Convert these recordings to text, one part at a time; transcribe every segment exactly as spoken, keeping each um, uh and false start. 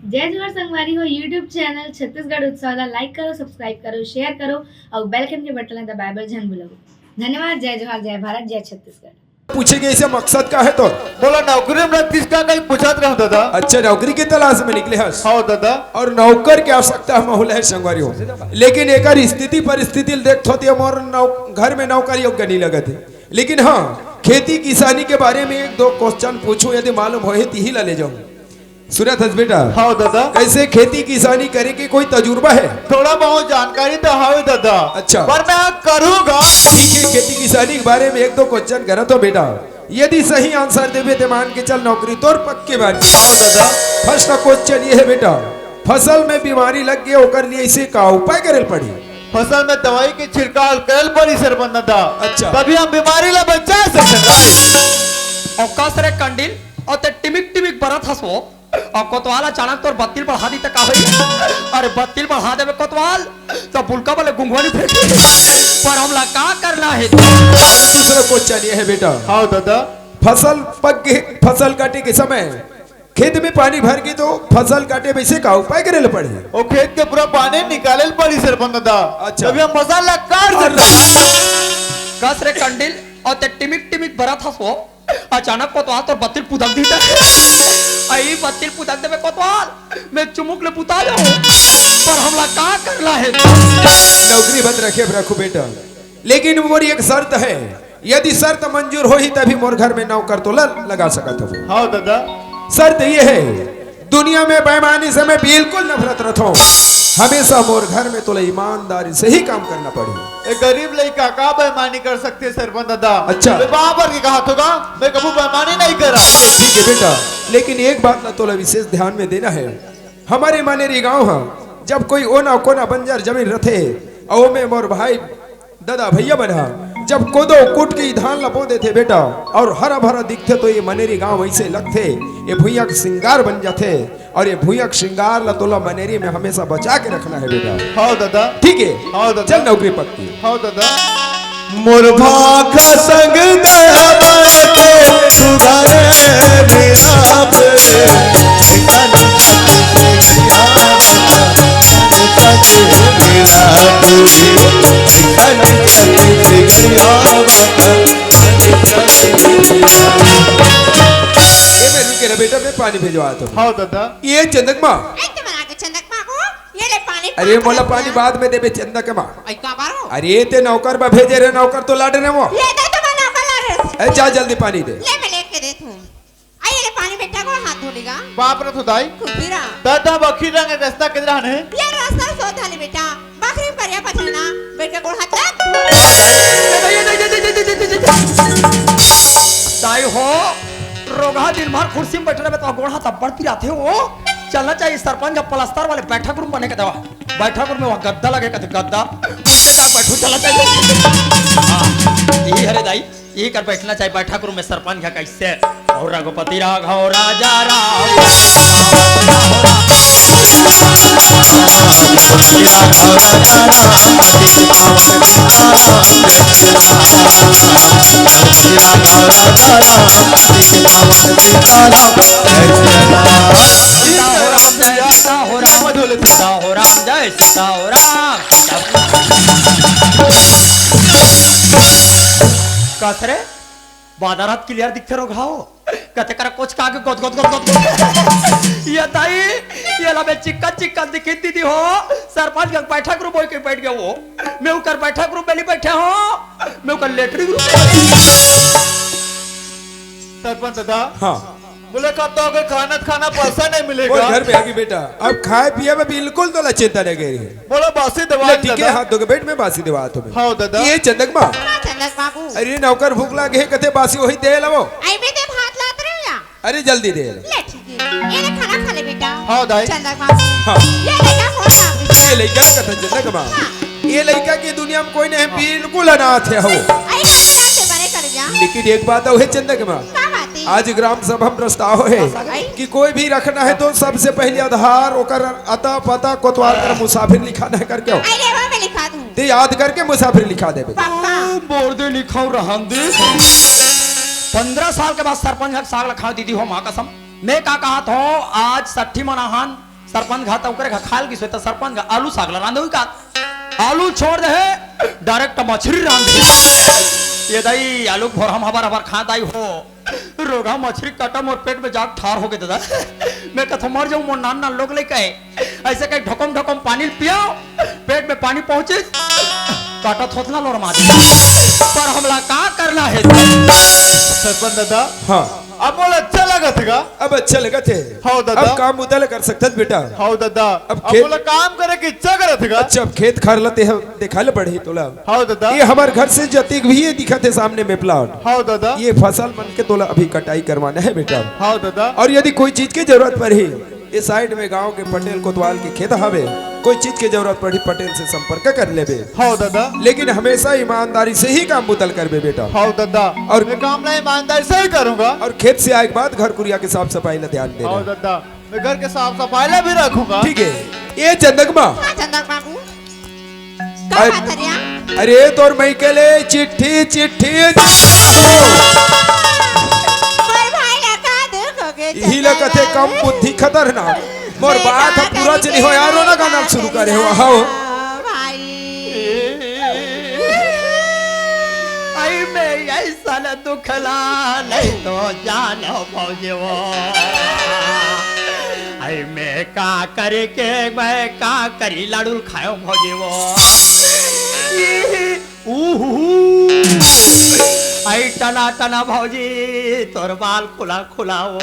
जय जोहार संगवारी हो, YouTube चैनल छत्तीसगढ़ उत्सव ला like करो, subscribe करो, share करो अउ bell icon के बटन ला दबाए बर झन भूलव। धन्यवाद। जय जोहार, जय भारत, जय छत्तीसगढ़। पूछे के इसे मकसद का है तो? बोला, नौकरी में किसका कहीं पूछत रहूं दादा। अच्छा, नौकरी की तलाश में निकले हस? हाँ दादा। और नौकर की आवश्यकता में होले है संगवारी हो, लेकिन एकर स्थिति परिस्थिति ल देखथो ते मोर नौ-, घर में नौकर योग्य नहीं लगत है। लेकिन हाँ, खेती किसानी के बारे में एक दो question पूछूं, यदि मालूम होही तिही ला ले जाऊं। सुनत हस बेटा? हाँ दादा। कैसे खेती किसानी करे के कोई तजुर्बा है? थोड़ा बहुत जानकारी तो हवे दादा। अच्छा। पर मैं करूँगा। ठीक है, खेती किसानी के बारे में एक दो question करत हो बेटा। यदि सही answer देबे ते मान के चल नौकरी तोर पक्के बानी। हाँ दादा। First question ये है बेटा, फसल में बीमारी लग गए ओकर लिए इसे का उपाय करे ल पड़ी? फसल में दवाई के छिड़काव करे ल पड़ी सरपंच दादा। अच्छा। तभी हम बीमारी ला बचा सकते हैं। अउ कस रे कंडील, अउ ते टिमिक टिमिक बरत हस वो। अउ कोतवाल अचानक तोर बत्ती ल बढ़ा दी त का होई? अरे बत्ती ल बढ़ा देबे कोतवाल, त बुलका वाले गुंगवानी फेंकी। पर हमला का करना है? अरे दूसरा question ये है बेटा। हाँ दादा। फसल पक गई, फसल काटे के समय खेत में पानी भर गई तो फसल काटे वैसे का उपाय करे ल पड़ी? वो खेत के पूरा पानी निकाले ल पड़ी सरपंच दादा। अच्छा। तभी हम फसल ला काट सकते हैं। कस रे कंडील, अउ ते टिमिक टिमिक बरत हस वो। अचानक कोतवाल तोर बत्ती ल पुदक दी त। अई बत्ती ल पुदक देबे कोतवाल, मैं चुमुक ले पुता जाऊं। पर हमला का करना है? नौकरी बंद रखे रखू बेटा, लेकिन मोर एक शर्त है, यदि शर्त मंजूर होही तभी मोर घर में नौकर तोला लगा सकत हो। हाँ दादा। शर्त ये है, दुनिया में बेईमानी से मैं बिल्कुल नफरत रखता हूँ। हमेशा मोर घर में तोला ईमानदारी से ही काम करना पड़ी। ए गरीब लइका का बेईमानी कर सकथे सरपंच दादा? अच्छा। मैं बाबर के कहा थोगा, मैं कभू बेईमानी नहीं करा। ठीक है बेटा, लेकिन एक बात ना तोला विशेष ध्यान में देना है। हमारे मनेरी गांव हा, जब कोई ओना कोना बंजर जमीन रथे, अउ ओमे मोर भाई दादा भैया मन ह जब कोदो कूट के ई धान ल बो देथे बेटा, अउ हरा भरा दिखथे तो ये मनेरी गांव वैसे लगथे, ये भुइयां के श्रृंगार बन जाथे। अउ ये भुइयां के श्रृंगार ल तोला मनेरी में हमेशा बचा के रखना है बेटा। हाँ दादा। ठीक है। हाँ दादा। चल नौकरी पक्की। हाँ दादा। मोर भाखा संग दे हवय तो तू घरे मिलाप रे। ए, मैं रुके ना बेटा, मैं पानी भिजवात हूँ। हाँ दादा। ये चंदकमा। ए, तुम्हारा के चंदकमा को? ये ले पानी, अरे, पानी मोला पानी बाद में देबे, चंदकमा। आई का बारो? अरे, ते नौकर बा भेजे रे, नौकर तो लाडे रे वो। ये दे तुम्हारा नौकर लाडे। ए, जा जल्दी पानी दे। ले, मैं लेके देत हूँ। आई, ये ले पानी बेटा को हाथ धो लेगा। बाप रे, तो दाई। खुशी रहा। दादा, बखरी रंग रस्ता किधर है? ये रस्ता सो धाली बेटा। बखरी परिया पछलना, बेटा को हाथ लग। दाई हो, रोगहा दिन भर कुर्सी में बैठे रहे तो गोड़ हाथ अब्बड़ पिराथे हो। चलना चाहिए सरपंच का प्लास्टर वाले बैठक रूम बने के दवा। बैठक रूम में वह गद्दा लगे, कहते गद्दा, उसके साथ बैठो, चला जाए। हाँ, यही हरे दाई, यही कर बैठना चाहिए बैठक रूम में सरपंच का कैसे। और रघुपति राघव राजा राम। सीता हो राम जय सीता हो राम, सीता हो राम जय सीता हो राम। कस रे, बादर हाथ क्लियर दिखते रहो घाव। कते कर कुछ का के गोद, गोद, गोद, गोद, गोद। ये ताई, ये ला मैं चिक्कन, चिक्कन दिखी दीदी हो। सरपंच का बैठक रूम होई के बैठ गया वो। मैं उकर बैठक रूम में नहीं बैठे हो, मैं उकर लेटरिन रूम में। सरपंच दादा। हाँ। बोले, कब तो अगर खाना खाना पैसा नहीं मिलेगा। वो घर में आगे बेटा, अब खाए पिए में बिल्कुल तोला चिंता नहीं करी है। बोलो, बासी दवा ले, ठीक है, दादा। हाथ धो के बैठ, मैं बासी दवा तुम्हें। हाँ, दादा। ये चंदक माँ। हाँ, चंदक बाबू। अरे, नौकर भूख लागे है, कथे बासी वही दे लवो। आई में दे भात लात रहे या? अरे, जल्दी दे। ले, ठीक है। ये ले खाना खा ले, बेटा। हाँ, दाई। चंदक बाबू। हाँ। ये लइका कौन था, बेटा? ये लइका कथा चंदक माँ। हाँ। ये लइका की दुनिया में कोई नहीं, बिल्कुल अनाथ है हो। आई का नाम से बने कर जा। लेकिन एक बात और है चंदक माँ। का बात है? आज ग्राम सभा में प्रस्ताव है आई? कि कोई भी रखना है तो सबसे पहले आधार, ओकर अता पता, कोतवाल कर मुसाफिर लिखाना है करके हो। आई रे, वो मैं लिखा दूँ। ते याद करके मुसाफिर लिखा देबे। पक्का। ओ, बोर दे लिखाऊ रहन दे। पंद्रह साल के बाद सरपंच हक साग लखाओ दीदी हो, माँ कसम। मैं का कहा था, आज सट्ठी मनाहन, सरपंच घात ओकरे घा खाल गिस होय त सरपंच घा आलू साग ला रांधे हुई का? आलू छोड़ दे हे, direct मछरी रांधे। ये दाई, आलू के भोरहा म हबर हबर खा दाई हो। रोगहा मछरी काटा मोर पेट में जाके ठार हो गे दादा। मैं कथों मर जाऊं, मोर नान नान लोग लइका हे। अइसे कहि ढकोम ढकोम पानी ल पियाव, पेट में पानी पहुंचिस, काटा थोथना लोरमा दिस। पर हमला का करना हे? सरपंच दादा, हाँ। अब मोला अच्छा लगत हे गा? अब अच्छा लगत हे। हव दादा। अब काम बुता ल कर सकथस बेटा। हव दादा। अब अब खेत मोला काम करे के इच्छा करत हे गा? अच्छा, अब खेत खार ल तेहा देखा ल पड़ही तोला। हव दादा। ये हमर घर से जतिक भी ये दिखत हे सामने में plot। हव दादा। ये फसल मन के तोला अभी कटाई करवाना हे बेटा। हव दादा। अउ यदि कोई चीज के जरूरत पड़ही, ये side में गांव के पटेल कोतवाल के खेत हवे, कोई चीज के जरूरत पड़ही पटेल से संपर्क कर लेबे। हव दादा। लेकिन हमेशा ईमानदारी से ही काम बुता ल करबे बेटा। हव दादा। अउ मैं काम ला ईमानदारी से ही करूंगा। अउ खेत से आए के बाद घर कुरिया के साफ सफाई ला ध्यान देना। हव दादा। मैं घर के साफ सफाई ला भी रखूंगा। ठीक हे। ए चंदकमा। हाँ, चंदक बाबू। का अरे, बात हे रिया? अरे, तोर मइके ले चिट्ठी, चिट्ठी। मोर भाई ला का दुख हो गे इही ला कथे कम बुद्धि खतरनाक। मोर बात ह पूरा चली हो यार, रोना गाना शुरू करे हो, हव। भाई। अई मैं अइसन दुख ला नहीं तो जानो भौजी वो। अई मैं का करे के, मैं का करी लाडू ल खायो भौजी वो। उहू। अई टना टना भौजी, तोर बाल खुला खुला वो।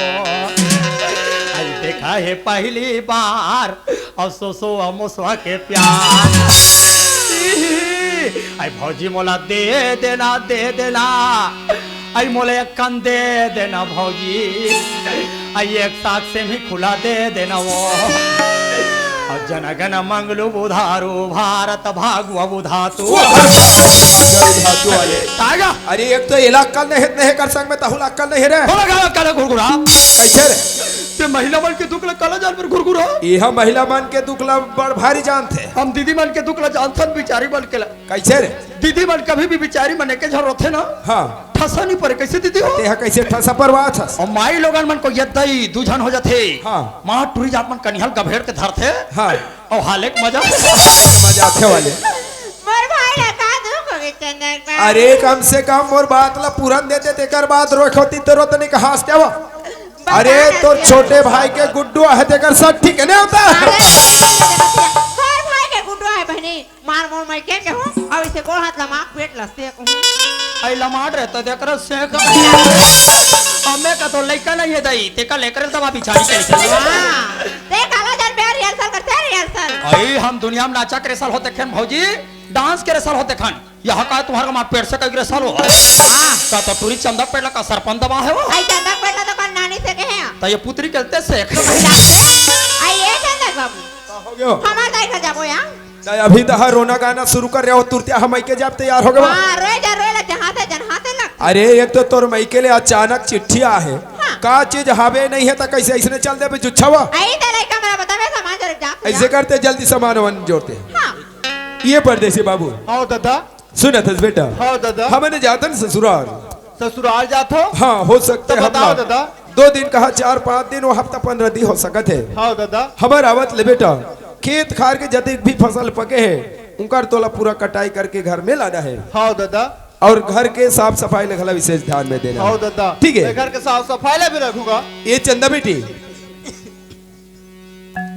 अई देखा हे पहली बार, अउ सोसो अउ मोसवा के प्यार। अई भौजी मोला दे देना, दे देना। अई मोला एक कन दे देना भौजी। अई एक साथ से भी खुला दे देना वो। अउ जन गन मंगलु बुधारु भारत भागवत बुधातु। वो हर धातु वाले। तागा। अरे एक तो एला अक्कल नहीं, नहीं कर संग में तहु ला अक्कल नहीं रे। बोला गा अक्कल घुरघुरा। कइसे रे? ते महिला मन के दुख ला काला जान बर घुरघुरा। एहा महिला मन के दुख ला बड़ भारी जानथे। हम दीदी मन के दुख ला जानथन बिचारी मन के ला। कइसे रे? दीदी मन कभी भी बिचारी मन एके झन रथे ना। हाँ। ठसा नहीं परे, कइसे दीदी हो? तेहा कइसे ठसा परवाथस? अउ माई लोगन मन को यद्दई दू झन हो जाथे। हाँ। माँ टूरी जात मन कनिहा ल गभेड़ के धरथे। हाँ। अउ हाले के मजा। मजा आथे वाले। मोर भाई ला का दुख हो गे चंदन बा? अरे कम से कम मोर बात ला पूरन देते, तेकर बाद रोए होती तो रोत नहीं कहास क्या वो? बता अरे ना तोर क्या? छोटे भाई के गुड्डू आहे, तेकर सब ठीक नहीं होता। अरे, तोर भाई के गुड्डू आहे बहनी। मार मोर मइके के हूँ, अउ इसे गोड़ हाथ लमाक पेट ला सेक हूँ। अई लमाट रहता देख रहा सेक। हमें का तो लइका नहीं हे दाई, तेका लेकर तब आप बिचारी के लेकर। हाँ, ते काला जन बे rehearsal करते हैं, rehearsal। अई हम दुनिया में नाचा के rehearsal होते खन भौजी, dance के rehearsal होते खन। यहाँ का तुम्हारे का माँ पेट से कई rehearsal हो? हाँ। का तो टूरी चंदा पेट ला का सरपंच दबा हे वो? अई चंदा पेट ला तो कल नानी से कहे हैं। तो ये पुत्री कहते सेक। तो भाई रात से, अई ये चंदा बाबू। का हो गयो? हमार दाई घर जाबो यहाँ। नहीं, अभी तो हर रोना गाना शुरू कर रहे हो, तुरते हम मइके जाब तैयार हो गवा। हाँ, रोए जा, रोए ला, जहाँ से, जहाँ से लग। अरे, एक तो तोर मइके ले अचानक चिट्ठी आहे। हाँ। का चीज हवे नहीं है, तो कइसे अइसने चल देबे जुच्छावा? आई तो लइका मेरा बतावे, सामान जरूर जात अइसे करते, जल्दी सामान वामान जोड़ते। हाँ। ये परदेसी बाबू। हाँ, दादा। सुनत हस बेटा? हाँ, दादा। हमने जातन ससुराल। ससुराल जात हो? हाँ, हो सकते तो हम बताओ, ना। दादा। दो दिन कहा, चार पाँच दिन, वो हफ्ता पंद्रह दिन हो सकत हे। हाँ, दादा। हमर आवत ले बेटा, खेत खार के जतिक भी फसल पके हे, उनकर तोला पूरा कटाई करके घर में लाना हे। हाँ, दादा। अउ घर के साफ सफाई ले घला विशेष ध्यान में देना हे। हाँ, दादा। ठीक हे। मैं घर के साफ सफाई ले भी रखूंगा। ये चंदा बेटी,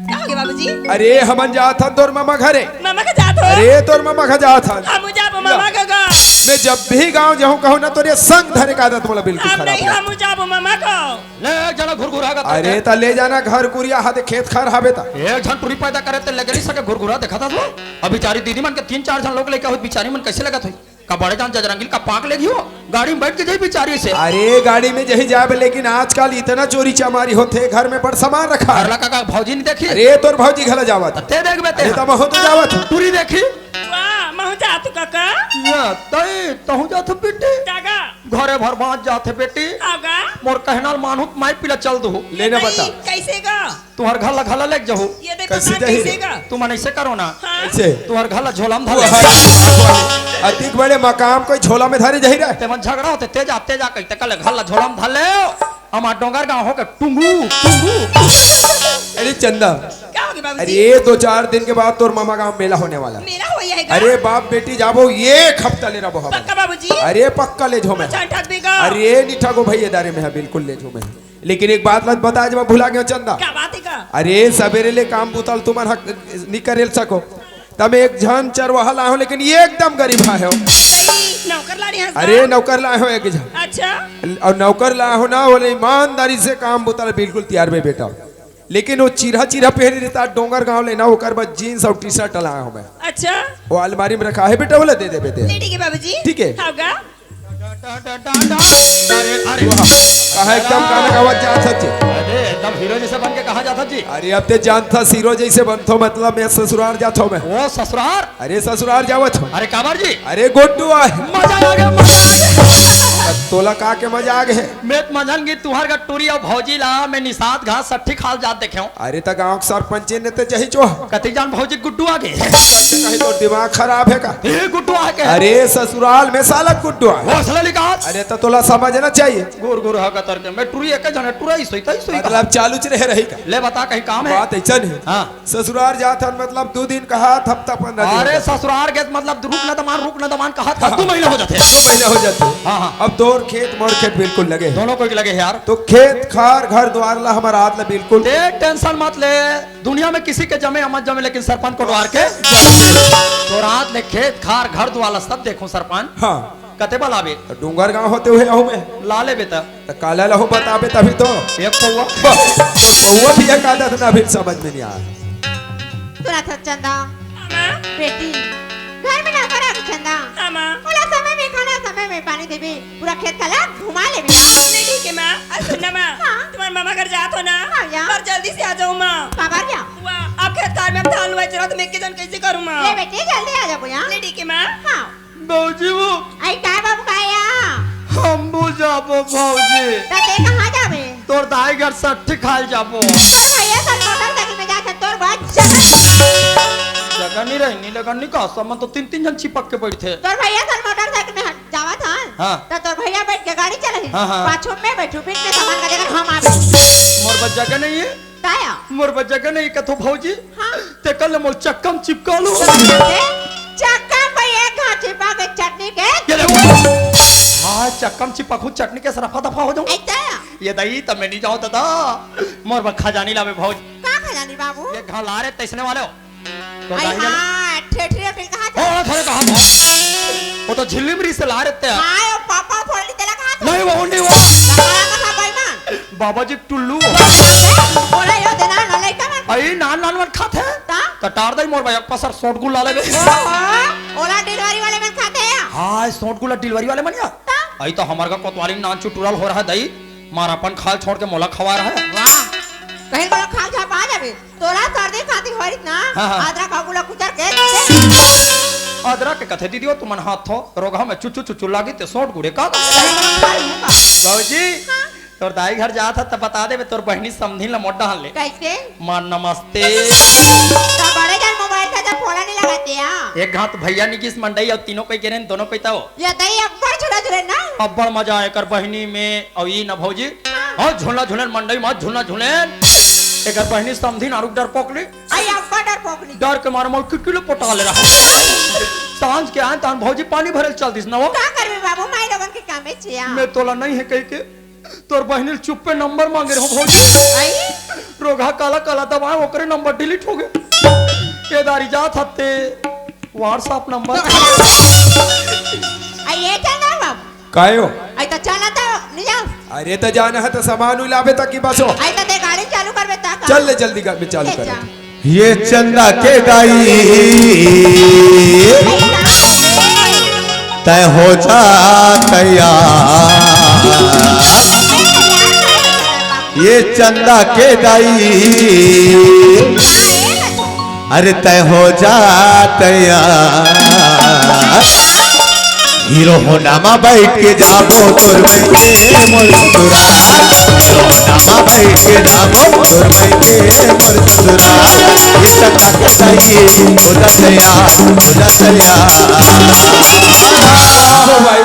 का हो गे बाबूजी? अरे, हमन जात हन तोर ममा घरे। ममा के जात हो? अरे, तोर ममा घर जात हन। हमू जाबो ममा के घर। मैं जब भी गाँव जाहूँ, कहूँ ना, तोरे संग धरे के आदत मोला बिल्कुल हम खराब नहीं, लगथे। हमू जाबो ममा को। ले, एक जना घुरघुरा का अरे, तते। त ले जाना घर कुरिया हाथे खेत खार हावे त। एक झन टूरी पैदा करे ते लेगे नहीं सके घुरघुरा देखा था तू। अब बिचारी दीदी मन के तीन चार झन लोग लइका होत, बिचारी मन कइसे लगत होही? का बड़े जान जजरंगील का पाक ले गियो, गाड़ी में बैठ के जाई बिचारी से। अरे गाड़ी में जही जाबे, लेकिन आजकल इतना चोरी चमारी होथे, घर में बड़ सामान रखा हे। अरे का, का भौजी नहीं देखी? अरे तोर भौजी घला जावत। ते देखबे ते। अरे त महू तो जावत। पूरी देखी। वाह, महू जात काका। या, तई, तहू जात बेटी। काका। घरे भर बाँच जात बेटी। काका। मोर कहना ल मानहू त माई पीला चल दू। लेना बता। कइसे गा? तुँहर घर ला घला लेके जाहू। ये देखो कइसे ना, जाही रे? कइसे गा? तुमन अइसे करो ना। हाँ। कइसे? तुँहर घर ला झोला में धर वो ले। हर अतिक बड़े मकाम कोई झोला में धरे जाही रे? ते मन झगड़ा होते, ते जा, ते जा, कहिते कल घर ला झोला में धर ले। हमार डोंगर गाँव हो के टुंगू, टुंगू। अरे चंदा, का हो बाबूजी। अरे, दो चार दिन के बाद तोर मामा गांव मेला होने वाला हे। मेला होई हे का? अरे बाप बेटी जाबो, एक हफ्ता ले रबो हमन। पक्का बाबूजी? अरे पक्का ले झो मैं। अच्छा, ठग भी का? अरे नी ठगो भाई, ए दारी में हे, बिल्कुल ले झो मैं। लेकिन एक बात ल बता, जब भुला गेंव चंदा। का बात हे का? अरे सबेरे ले काम बुता ल तुमन ह नी करेल सको, त मैं एक झन चरवाहा लाए हों, लेकिन एकदम गरीब आए हों। सही, नौकर लाए हस का? अरे नौकर लाए हों एक झन। अच्छा। अउ नौकर लाए हों ना, ओला ईमानदारी से काम बुता ल बिल्कुल तियारबे बेटा। लेकिन ओ चिरहा चिरहा पहने रहिथे डोंगरगांव ले ना, ओकर बर jeans अउ T-shirt लाए हों मैं। अच्छा। ओ अलमारी में रखा हे बेटा, ओला दे देबे ते। ले ठीक हे बाबूजी। ठीक हे। हाव गा। अरे, अरे। कहाँ एकदम गाना गावत जात हस जी? अरे, एकदम हीरो जइसे बन के कहाँ जात हस जी? अरे, अब ते जानत हस हीरो जइसे बनथों, मतलब मैं ससुरार जात हों मैं। ओ ससुरार? अरे, ससुरार जावत हों। अरे, काबर जी? अरे, गुड्डू आए। मजा आ गे, मजा आ गे। तोला का के मजा आ गे? मैं त मजा आ गे, तुंहर घर टूरी अउ भौजी ला मैं निषाद घाट सट्ठी खाल जात देखेंव। अरे त गांव के सरपंच ने ते जही चो। कति जान भौजी गुड्डू आ गे। कहीं तो दिमाग खराब हे का? ए गुड्डू आ गे। अरे ससुराल में साला गुड्डू आ गे। ओ साला निकाल। अरे त तोला समझना चाहिए। गुर गुर हा कतर के मैं टूरी एक झन टूरा ही सोई तही सोई। मतलब चालू च रहे रही का? ले बता कहीं काम हे। बात ऐसा नहीं। हाँ। ससुरार जात हन मतलब दू दिन कहा हफ्ता पंद्रह दिन अरे का। ससुरार गे मतलब रुक न दमान रुक न दमान कहा था हाँ। दू महीना हो जाथे। दू महीना हो जाथे। हाँ, हाँ। अब तोर खेत मोर खेत बिल्कुल लगे हे। दोनों कोई लगे हे यार। तो खेत खार घर दुवार ला हमर हाथ ला बिल्कुल। ते tension मत ले। दुनिया में किसी के जमे या मत जमे, लेकिन सरपंच कोटवार के। तो रात ले खेत खार घर दुवार ला सब देखहूं सरपंच। हाँ। कते बलाबे? डोंगरगांव होते हुए आहूं मैं। ला लेबे त। त काला लहू बताबे तभी तो। एक पौवा। बस, एक पौवा भी एक आदत ना भी समझ में नहीं आया। सुना था चंदा। हाँ, माँ। बेटी, घर में नौकर आ गे चंदा। हाँ, माँ। ओला समय में खाना, समय में पानी देबे। पूरा खेत खार ला घुमा लेबे। नहीं, ठीक है, माँ। अउ सुन ना, माँ। हाँ। तुम्हारे मामा घर जात हों ना। हाँ, या। पर जल्दी से आ जाओ, माँ। काबर या? वाह, अब खेत खार में अब धान लुवाई चला, तो मैं एक झन कैसे करूँ, माँ? ले बेटी, जल्दी आ जाबो या। नहीं, ठीक है, माँ। हाँ। भौजी वो। आई काय बाबू काय या? हम बुझाबो भौजी। त ते कहाँ जाबे? तोर दाई घर सट्ठी खाल जाबो। तोर भैया सन मोटरसाइकिल में जाथे, तोर बर जगह। जगह नहीं रही, नहीं लगन नहीं का, सब मन तो तीन तीन झन चिपक के बैठथे। तोर भैया सन मोटरसाइकिल में हट जावत हन। हाँ। त तोर भैया बैठ के गाड़ी चलाही। हाँ, हाँ। पाछू में बैठू, बीच में सामान का जगह हम आबे। मोर बर जगह नहीं हे। काया? मोर बर जगह नहीं कथो भौजी। हाँ। ते कल मोल चक्का म चिपका लू। चक्का म भाई एक घात चिपा के चटनी के। ये ले वो। हाँ, चक्का म चिपकहूं चटनी के रफा दफा हो जाऊं। ऐसा? ये दई त मैं नहीं जाऊं दादा। मोर बर खजानी लाबे भौजी। का खजानी बाबू? ये घाला रे तैसने वाले हो। तो अरे दाई जाने। हाँ, ठेठरी उठरी कहाँ ओ, था? थोड़े कहाँ था? वो तो झिल्ली मिरी से ला रहे थे। हाँ, वो पापा फोड़ ली तेला कहाँ था? नहीं, वो नहीं वो। कहाँ था बेईमान? बाबा जी टुल्लू। बोला यो देना ना लइका मन। अई नान नान मन खाथे। ता? त टार दई मोर भाई, एक पसर सोट गुल्ला लेबे। ओहो, ओला डिलीवरी वाले मन खाथे या? हाय, सोट गुल्ला डिलीवरी वाले मन या? ता? अई तो हमर का कोतवाली नान चुटुरल हो रहा दई, मार अपन खाल छोड़ के मोला खवा रहा है। वाह, कहीं बोला खाल छाप आ जाबे। तोला सर्दी खांसी होइस ना, हाँ, हाँ। अदरक अउ गुला कुचर के। अदरक के कथे दीदी, वो तुमन हाथ हो, रोगहा में चुचु चुचु लागी ते सोट गुड़े का? बाबूजी, हाँ। तोर दाई घर जात ह त बता देबे, तोर बहिनी समधिन ल मोर डहन ले। कैसे? माँ नमस्ते। त बड़े जन मोबाइल था जब फोड़ा नहीं लगाते या? एक घात भैया निगिस मंडई अउ तीनों कोई गिरेन, दोनों कोई तव। ये दई अब्बड़ झूला झूले ना। अब्बड़ मजा आए कर बहिनी में अउ ई न भौजी। हाँ। हाँ, झूला झूलेन मंडई मा झूला झूलेन। एकर बहिनी समधिन आरुक डरपोकली। आई अब्बड़ डरपोकली। डर के मारे मोल किटकिलो पोटा ले रहा। सांझ के आए तान भौजी पानी भरल चल दिस ना वो। का करबे बाबू, माई लोगन के कामे छिया। मैं तोला नहीं है कह के तोर बहिनी ल चुप्पे नंबर मांगे रहो भौजी। आई? रोगहा काला काला दबाए ओकरे नंबर डिलीट हो गए। ए दारी जात हत्ते WhatsApp नंबर। आई ये चल ना बाबू। कायो? आई तो चल ना तो नहीं जाओ। अरे त जाना है त सामान उलाबे तक की बस हो। आई तो ते गाड़ी चालू करबे तक। चल ले जल्दी कर, मैं चालू ले कर। जा। ये चंदा के दाई, तय हो जा तैयार। ये चंदा के दाई, अरे तय हो जा तैयार। हीरो होंडा मा बैठ के जाबो तोर बहिनी मोर ससुराल। हीरो होंडा मा बैठ के जाबो तोर बहिनी मोर ससुराल। ये सका के सही हो जा तैयार, हो जा तैयार। ओ भाई,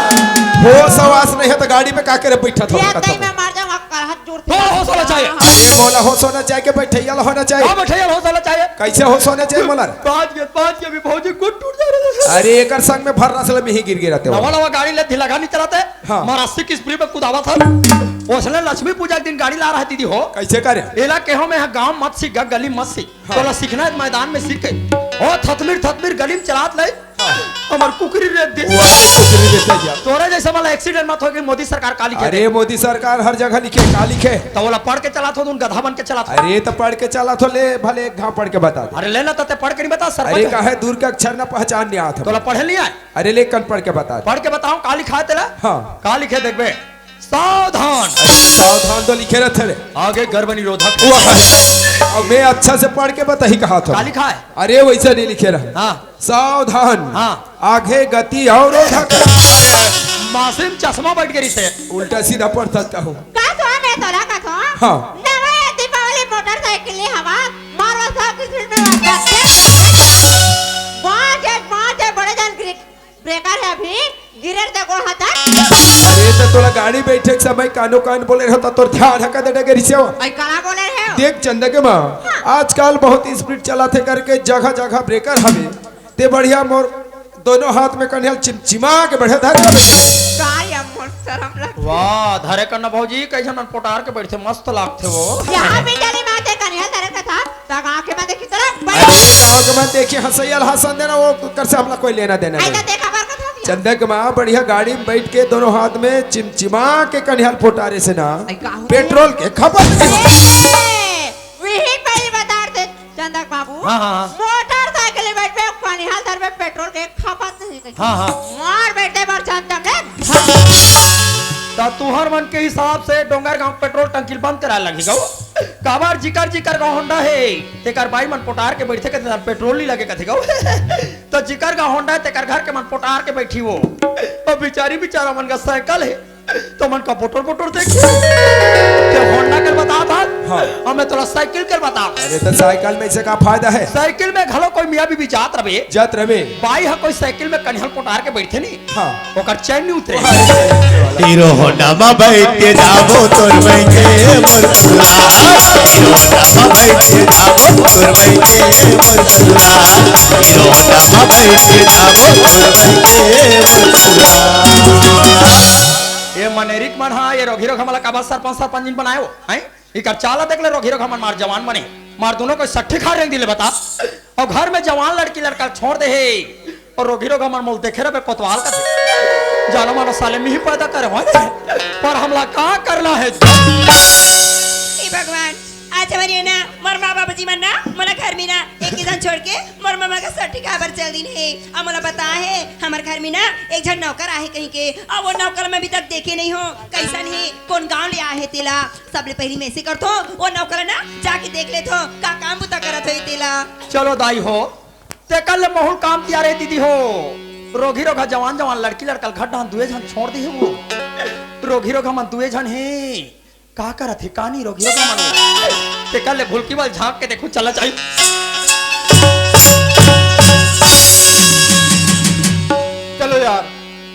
होश हवास नहीं है तो गाड़ी में का करे बैठा था? ये तई मैं मर जाऊंगा, कर हाथ जोड़ हो, हो, साला, अरे, मोला होश होना चाहिए कि बैठैया ला होना चाहिए? हाँ, बैठैया ला होश होना चाहिए। कैसे होश होना चाहिए मोला? बाज के, बाज के भी भौजी गुट टूट जा रहा है। अरे, एकर संग में भर रसला में ही गिर गिरा ते हो। नवा नवा गाड़ी ले ढीला गाड़ी चलाते। हाँ। मार अस्सी की स्पीड में कुदावा था। ओसने लक्ष्मी पूजा के दिन गाड़ी ला रहा है दीदी हो। कैसे करे? एला केहो में गांव मत सीख, गली मत सीख। हाँ। तोला सीखना है मैदान में सीख के। ओ थतमीर, थतमीर गली में चलात ले। हाँ। हमर कुकरी रे दे। वो कुकरी रे दे जा। तोरे जैसे वाला एक्सीडेंट मत हो कि मोदी सरकार का लिखे अरे, दे। मोदी सरकार हर जगह लिखे, का लिखे? तो ओला पढ़ के चलात हो, तुम गधा बन के चलात हो। अरे, तो पढ़ के चलात हो, ले भले एक घाव पढ़ के बता दे। अरे, ले ना, तो ते पढ़ के नहीं बता, सरपंच अरे, है। काहे दूर के अक्षर ना पहचान नहीं आत हो। तोला पढ़े नहीं आए? अरे, ले कन पढ़ के बता दे। पढ़ के बताओ, का लिखा है तेला? हाँ। का लिखे देखबे? सावधान। अरे, सावधान तो लिखे रहते रे। आगे गर्भ निरोधक। वाह। अब मैं अच्छा से पढ़ के बताही कहा था। का लिखा है? अरे, वैसा नहीं लिखे रहा। हाँ। सावधान। हाँ। आगे गति अवरोधक। मासिम चश्मा बैठ के रिसे। उल्टा सीधा पढ़ सकता हूँ। का सोना मैं तोला का था? हाँ। नवा दीपावली मोटरसाइकिल ले हवा, मारो सब की स्पीड में बस। बाजे, बाजे, बड़े जान गिरे। ब्रेकर है अभी, गिरे ते गोड़ हाथ। अरे, तो तोला गाड़ी बैठे के समय कानो कान बोले रहो, तो तोर ध्यान हका दे डगे रिसे हो। आई कला बोले रहे हो? देख चंदा के माँ, हाँ। आजकल बहुत स्पीड चलाथे करके जगह जगह ब्रेकर हवे। ते बढ़िया मोर दोनों हाथ में कन्हैल चिमचिमा के बढ़िया धर के बैठे। का या मोर शरम लग। वाह, धरे करना भौजी, कैसन मन पोटार के बैठे, मस्त लागथे वो। यहाँ भी चली माते कन्हैल धरे के था। त गाँव के मन देखी तोला अरे, गाँव के मन देखी हंसैया ल हंसन देना, वो कर से हमला कोई लेना देना नहीं। देखा बर कथा दिया। चंदा के माँ बढ़िया गाड़ी में बैठ के दोनों हाथ में चिमचिमा के कनिहाल पोटारे से ना, आई, का होथे? पेट्रोल के खपत नहीं होती। ए, वही पहली बता दे चंदा के बाबू। हाँ, हाँ, हाँ। मोटरसाइकिल में बैठ पे कनिहाल धर में पेट्रोल के खपत नहीं कही। हाँ, हाँ। मार बैठे बर चमचम ले। त तुहर मन के हिसाब से डोंगर गांव पेट्रोल टंकी ल बंद करा लगही गौ। काबर जिकर जिकर का होंडा हे, तेकर बाई मन पोटार के बैठे कथे, पेट्रोल नहीं लगे कथे गौ। तो जिकर का होंडा हे, तेकर घर के मन पोटार के बैठी वो। अब बिचारी बिचारा मन का साइकिल हे, तो मन का पोटर पोटर देखी। ते होंडा के बता था, हाँ। अब मैं तोला साइकिल के बता। अरे तो साइकिल में इसे का फायदा है? साइकिल में घलो कोई मियाँ बीबी जात रहे। जात रहे। बाई हा कोई साइकिल में कनिहल पोटार के बैठे नहीं। हाँ। ओकर चैन नहीं उतरे। हीरो होंडा मा बैठ के जाबो तोर बहिनी के मोर फुलवा। हीरो होंडा मा बैठ के जाबो तोर बहिनी के मोर फुलवा। हीरो होंडा मा बैठ के जाबो तोर बहिनी के मोर फुलवा। ये मनेरिक मन हा, ये रोगी रोग हमला काबर सरपंच सरपंच नहीं बनाए हो, हैं? इकर चाला देख ले, रोगी रोग हमन मार जवान बने, मार दोनों को सट्ठी खा रेंग दिले बता। और घर में जवान लड़की लड़का छोड़ दे हे, और रोगी रोग हमन मोल देखे रहे कोतवाल का। जानो मानो साले मिही पैदा करे हो, पर हमला का करना है? हे भगवान, आज हमारी है ना, मोर माँ बाबूजी मन ना, मोला घर में ना, एक ही जन छोड़ के, मोर ममा का सट्ठी खाबर चल दिन है। अब मोला बता है, हमार घर में ना, एक जन नौकर आहे कहीं के, अब वो नौकर मैं अभी तक देखे नहीं हो, कैसन है, कौन गांव ले आहे तेला। सबले पहली मैं ऐसे करथो, वो नौकर ना जाके देख लेथो, का काम बुता करत होई तेला। चलो दाई हो, तेकर ले बहुल काम तियार हे दीदी हो। रोगी रोगा जवान जवान लड़की लड़का ल घर डाहन दुए झन छोड़ दिहे वो। रोगी रोगा मन दुए झन हे। का करत हे, का नहीं रोगी रोगा मन? तेकर ले भुलकी बल झांक के देखू, चला जाई। चलो यार,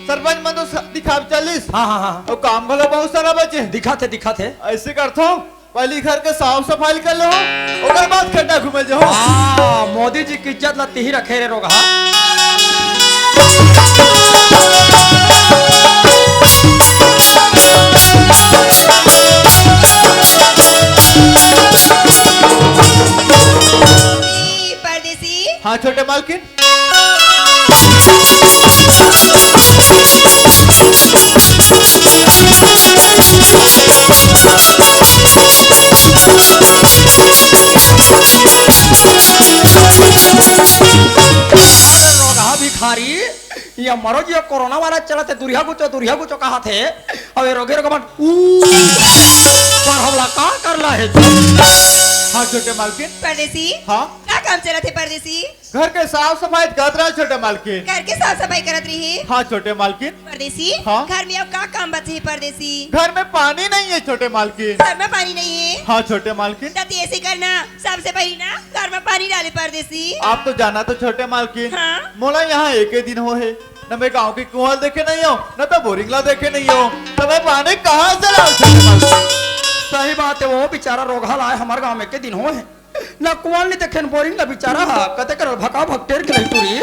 सरपंच मन तो स-, दिखा चलिस। हाँ, हाँ, हाँ। अउ काम घलो बहुत सारा बचे। दिखा थे, दिखा थे। ऐसे करथो, पहली घर के साफ सफाई कर लो, ओकर बाद खड्डा घूमे जाओ। हाँ, मोदी जी की इज्जत ला तिही रखे रे रोगहा। परदेसी। हाँ छोटे मालकिन। रोगहा भिखारी, ये मरो जी, कोरोना वायरस चलत हे, दुरिहा गुचो, दुरिहा गुचो कहाथे। अब ये रोगे रोगे मन, ऊ, पर हमला का करना है? हाँ, छोटे मालकिन। परदेसी? हाँ? का काम चलत हे, परदेसी? घर के साफ सफाई करत रहा, छोटे मालकिन। घर के साफ सफाई करत रही? हाँ, छोटे मालकिन। परदेसी? हाँ? घर में अब का काम बचे हे, परदेसी? घर में पानी नहीं है, छोटे मालकिन। घर में पानी नहीं है? हाँ, छोटे मालकिन। त तैं ऐसे करना, सबसे पहली ना घर में पानी डाले, परदेसी। आप तो जाना तो, छोटे मालकिन। हाँ? मोला यहाँ एक ही दिन हो है, न मैं गाँव के कुआं देखे नहीं हो, न तो बोरिंग ला देखे नहीं हो, तो मैं पानी कहाँ से लाऊं, छोटे मालकिन? सही बात हे, वो बेचारा रोगहा ल आय हमर गांव में के दिन होय हे, न कुआं ल नइ देखे न बोरिंग ल, बेचारा ह कते कर भका भक टेर के लही टूरी।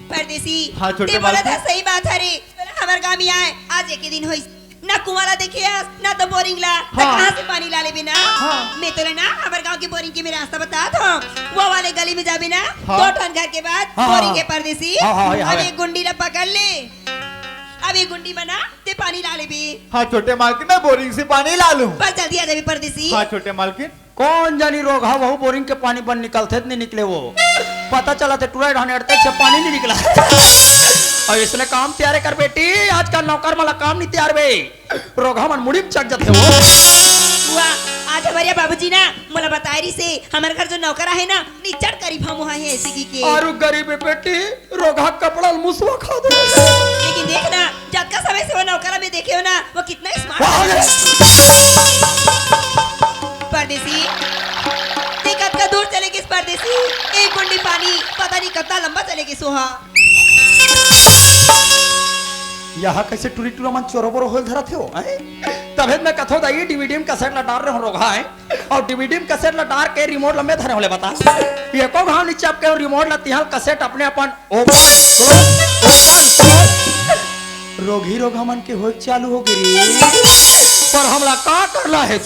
परदेसी, हाँ, छोटे ते बोलत मालकिन। हे सही बात हरे, तोला हमर गांव में आय, आज एके दिन होइस, ना कुआं ला देखे हस, ना तो बोरिंग ला, त हाँ। कहाँ से पानी ला लेबे ना? हाँ। मैं तोला ना हमर गांव के बोरिंग के मैं रास्ता बतात हंव, वो वाले गली में जाबे ना, हाँ। दो ठन घर के बाद हाँ, हाँ, बोरिंग हे हाँ। परदेसी। हाँ, हाँ, हाँ, अब हाँ। ये गुंडी ला पकड़ ले, अब ये गुंडी म ना ते पानी ला लेबे। हाँ, छोटे मालकिन, मैं बोरिंग से पानी ला लूं। पर जल्दी आ जाबे परदेसी। हाँ, छोटे मालकिन। कोन जानी रोगहा वहू बोरिंग के पानी बन निकलथे त नइ निकले वो। पता चलथे टूरा डाहन एड़ते से पानी नइ निकला। अउ इसने काम तियारे कर बेटी, आजकल नौकर मन ला काम नइ तियारबे। रोगहा मन मुड़ी म चढ़ जथे वो। वाह, आज हमर बाबूजी ना मोला बताय रिहिसे, हमर घर जो नौकर आहे ना, निचट गरीब हम उहाँ हे ऐसे कहिके। अउ गरीब हे बेटी, रोगहा कपड़ा ल मुसवा खा दे। लेकिन देख ना, जतका समय से वो नौकर ला मैं देखे हंव ना, वो कितना स्मार्ट वाह, हे। परदेसी, ते कतका दूर चले गिस परदेसी? एक गुंडी पानी, पता नहीं कतना लंबा चले गिस वो हा। यहाँ कइसे टूरी टूरा मन चोरो बोरो होय ल धरत हे वो, हैं? तभे त मैं कथंव दाई, डीवीडी म कैसेट ला डार रहे हंव रोगहा, हैं? अउ डीवीडी म कैसेट ला डार के रिमोट ल मैं धरे हंव ले बता। एको घांव नइ चपके रिमोट ला, तिहां ल कैसेट अपने अपन ओपन, क्लोज, ओपन, क्लोज। रोगही रोगहा मन के होय चालू हो गे रे। पर हमला का करना हे?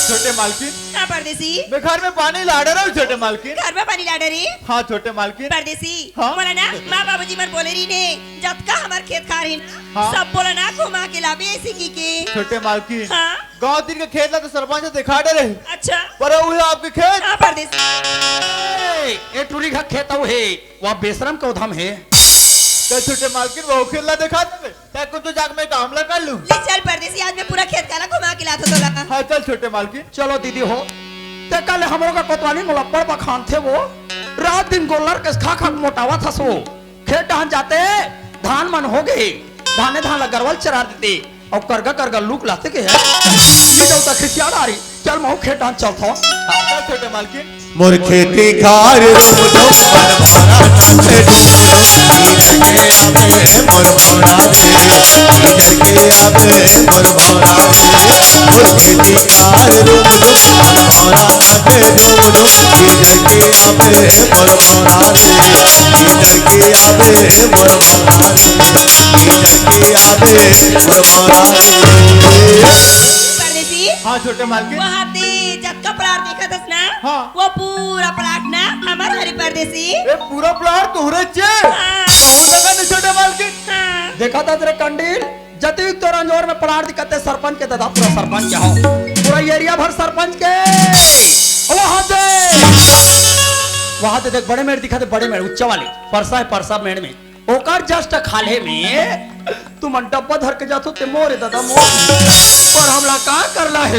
छोटे मालकिन। हाँ, परदेसी। मैं घर में पानी ला डरे हंव, छोटे मालकिन। घर में पानी ला डरे? हाँ, छोटे मालकिन। परदेसी, हाँ? मोला ना, माँ बाबूजी मन बोले रहिन हे, जतका हमर खेत खार हे ना, हाँ? सब बोला ना, घुमा के लाबे ऐसे कहिके। छोटे मालकिन। हाँ? गांव तीर के खेत ला तो सरपंच देखा डरे हे। अच्छा। पर वो हे आपके खेत। हाँ, परदेसी। ए, ए टूरी घर खेत अउ हे, वहाँ बेशरम के उधम हे। त छोटे मालकिन, वो खेत ला देखा देबे। तैं कुछ तो जाके मैं काम ला कर लूं। ले चल परदेसी, आज मैं पूरा खेत खार ला घुमा के लाथंव तोला। हाँ, चल छोटे मालकिन। चलो दीदी हो, ते कल हमरो का कोतवाली मोला बड़ बखानथे वो, रात दिन गोल्लर कस खा खा के मोटावत हस वो। खेत डहन जाते, धान मन हो गे, धाने धान ला गरवा ल चरा देते, अउ करगा करगा लूक लाते के हे। ये तो खिसिया डारी, चल महूं खेत डहन चलथंव। हाँ, चल छोटे मालकिन। मोर खेती खार रूम रूम, मन भरा नाचे डूम डूम। इधर के आवे मोर भौरा रे, इधर के आवे मोर भौरा रे। मोर खेती खार रूम रूम, मन भरा नाचे डूम डूम। इधर के आवे मोर भौरा रे, इधर के आवे मोर भौरा रे, इधर के आवे मोर भौरा रे। परदेसी, हाँ, छोटे मालकिन। वहाँ ते जतका प्लाट देखत हस ना, हाँ। वो पूरा प्लाट ना हमर हरे परदेसी। ए, पूरा प्लाट तोहरे चे? हाँ। बहुत जगह नहीं, छोटे मालकिन। हाँ। देखत हस रे कंडील, जतिक तोर अंजोर में प्लाट दिखथे सरपंच के ददा, पूरा सरपंच के हो, पूरा एरिया भर सरपंच के। वहाँ दे, वहाँ दे देख, बड़े मेड़ दिखथे, बड़े मेड़, उच्चा वाली, परसा हे, परसा मेड़ में। ओकर just खाल्हे में तुमन डब्बा धर के जाथो ते मोरे ददा मोर। पर हमला का करना हे?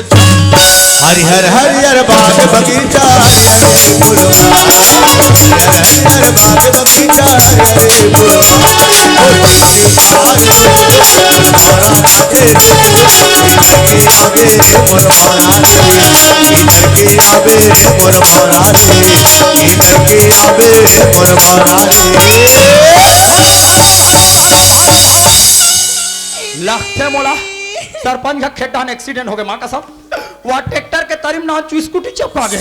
हरिहर हरिहर बाग बगीचा रे बुढ़वा, हरिहर हरिहर बाग बगीचा रे बुढ़वा। ओ दीदी पार रे बुढ़वा, आवे मोर भौरा रे, इधर के आवे मोर भौरा रे, इधर के आवे मोर भौरा रे। लगथे मोला, सरपंच का खेत डहन accident हो गे, माँ कसम। वहाँ ट्रैक्टर के तरी म ना स्कूटी चपका गे।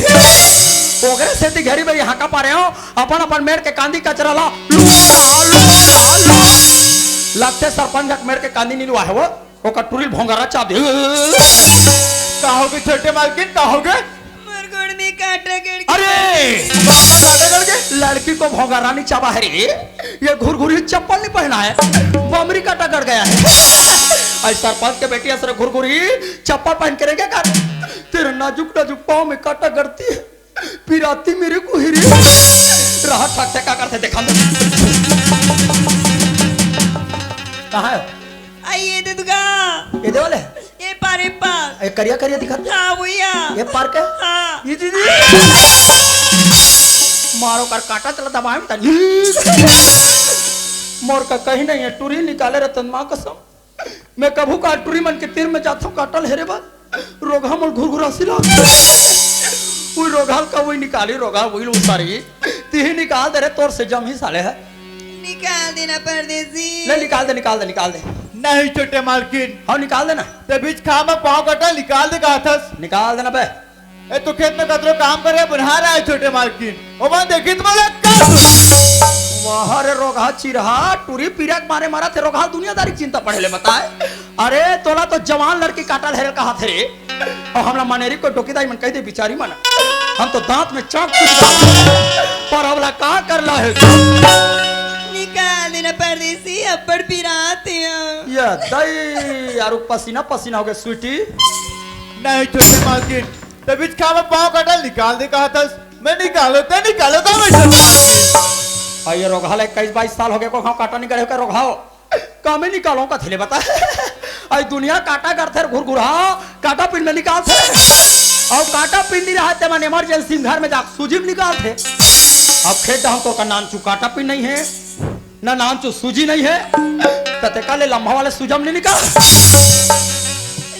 ओकरे सेती घरी बेरी हाँका पारे हंव, अपन अपन मेड़ के कांदी कचरा ला लुआ, लुआ, लुआ। लगथे सरपंच का मेड़ के कांदी नइ लुआ हे वो। ओकर टूरी ल भोंगरा चाप दे। का हो गे छोटे मालकिन, का हो गे? मोर गोड़ में कांटा गड़ गे। अरे! कांटा गड़ गे? लड़की को भोंगरा नइ चाबा हे रे। ये घुरघुरी चप्पल नइ पहना हे। बमरी कांटा गड़ गया है। आज सरपंच के बेटी असरे घुरघुरी चप्पल पहन के रह गया कर। तेरे नाजुक नाजुक पाँव में कांटा गड़ती है। पिराती मेरे को ही रे। रहा ठाक से का करथे देखा। कहाँ है? आ, ये दे दुगा। ये दे वाले? ये पार, ये पार। ये करिया करिया दिखत हे? हाँ, भैया। ये पार के? हाँ। ये दीदी। मारो कर कांटा चला दबाए में तनी। मोर का कहीं नहीं है, टूरी निकाले रतन माँ कसम। मैं कभू का टूरी मन के तीर में जाथों कांटा ल हेरे बर। रोगहा मोर घुरघुरासी ला। उई रोगहा ल का उई निकाली, रोगहा उई लूट सारी। तिही निकाल दे रे, तोर से जमही साले हे। निकाल निकाल देना परदेसी। ले निकाल दे, निकाल दे, निकाल दे। नहीं छोटे मालकिन। हाँ, निकाल देना। ते बीच खां में पांव कटा निकाल दे कहाथस। निकाल देना बे। ए, तू खेत में कतरो काम करे, बनिहार आय छोटे मालकिन। ओमन देखिस त मोला का सुन। वाह रे रोगहा चिरहा, टूरी पीरा के मारे मरथे रोगहा, दुनियादारी के चिंता पड़े ले बताय। अरे तोला तो जवान लड़की काटा ल हेरे ल कहाथे रे। अउ हमला मनेरी के डोकी दाई मन कहि दे बिचारी मन। हम तो दांत में चांक फूट जात। पर अब ला का करना हे? निकाल देना परदेसी, अब्बड़ पिरात हे। ये दाई यार, पसीना पसीना हो गे स्वीटी। नहीं छोटे मालकिन, ते बीच खां में पांव कटा ल निकाल दे कहाथस। मैं निकालों, ते निकालों, ते मैं छोटे मालकिन। अउ ये रोगहा ला इक्कीस बाईस साल हो गे, को खां काटा निकाले का रोगहा हो? का मैं निकालों कथे ले बता। अई दुनिया काटा गढ़थे घुरघुरहा, काटा पिन में निकालथे। अउ काटा पिन नइ रहय ते मन emergency में घर में जाके सूजी में निकालथे। अब खेत डहन तो का नानचु काटा पिन नइ हे, ना नानचु सूजी नइ हे, त तेकर ले लम्बा वाले सूजा में नइ निकाल।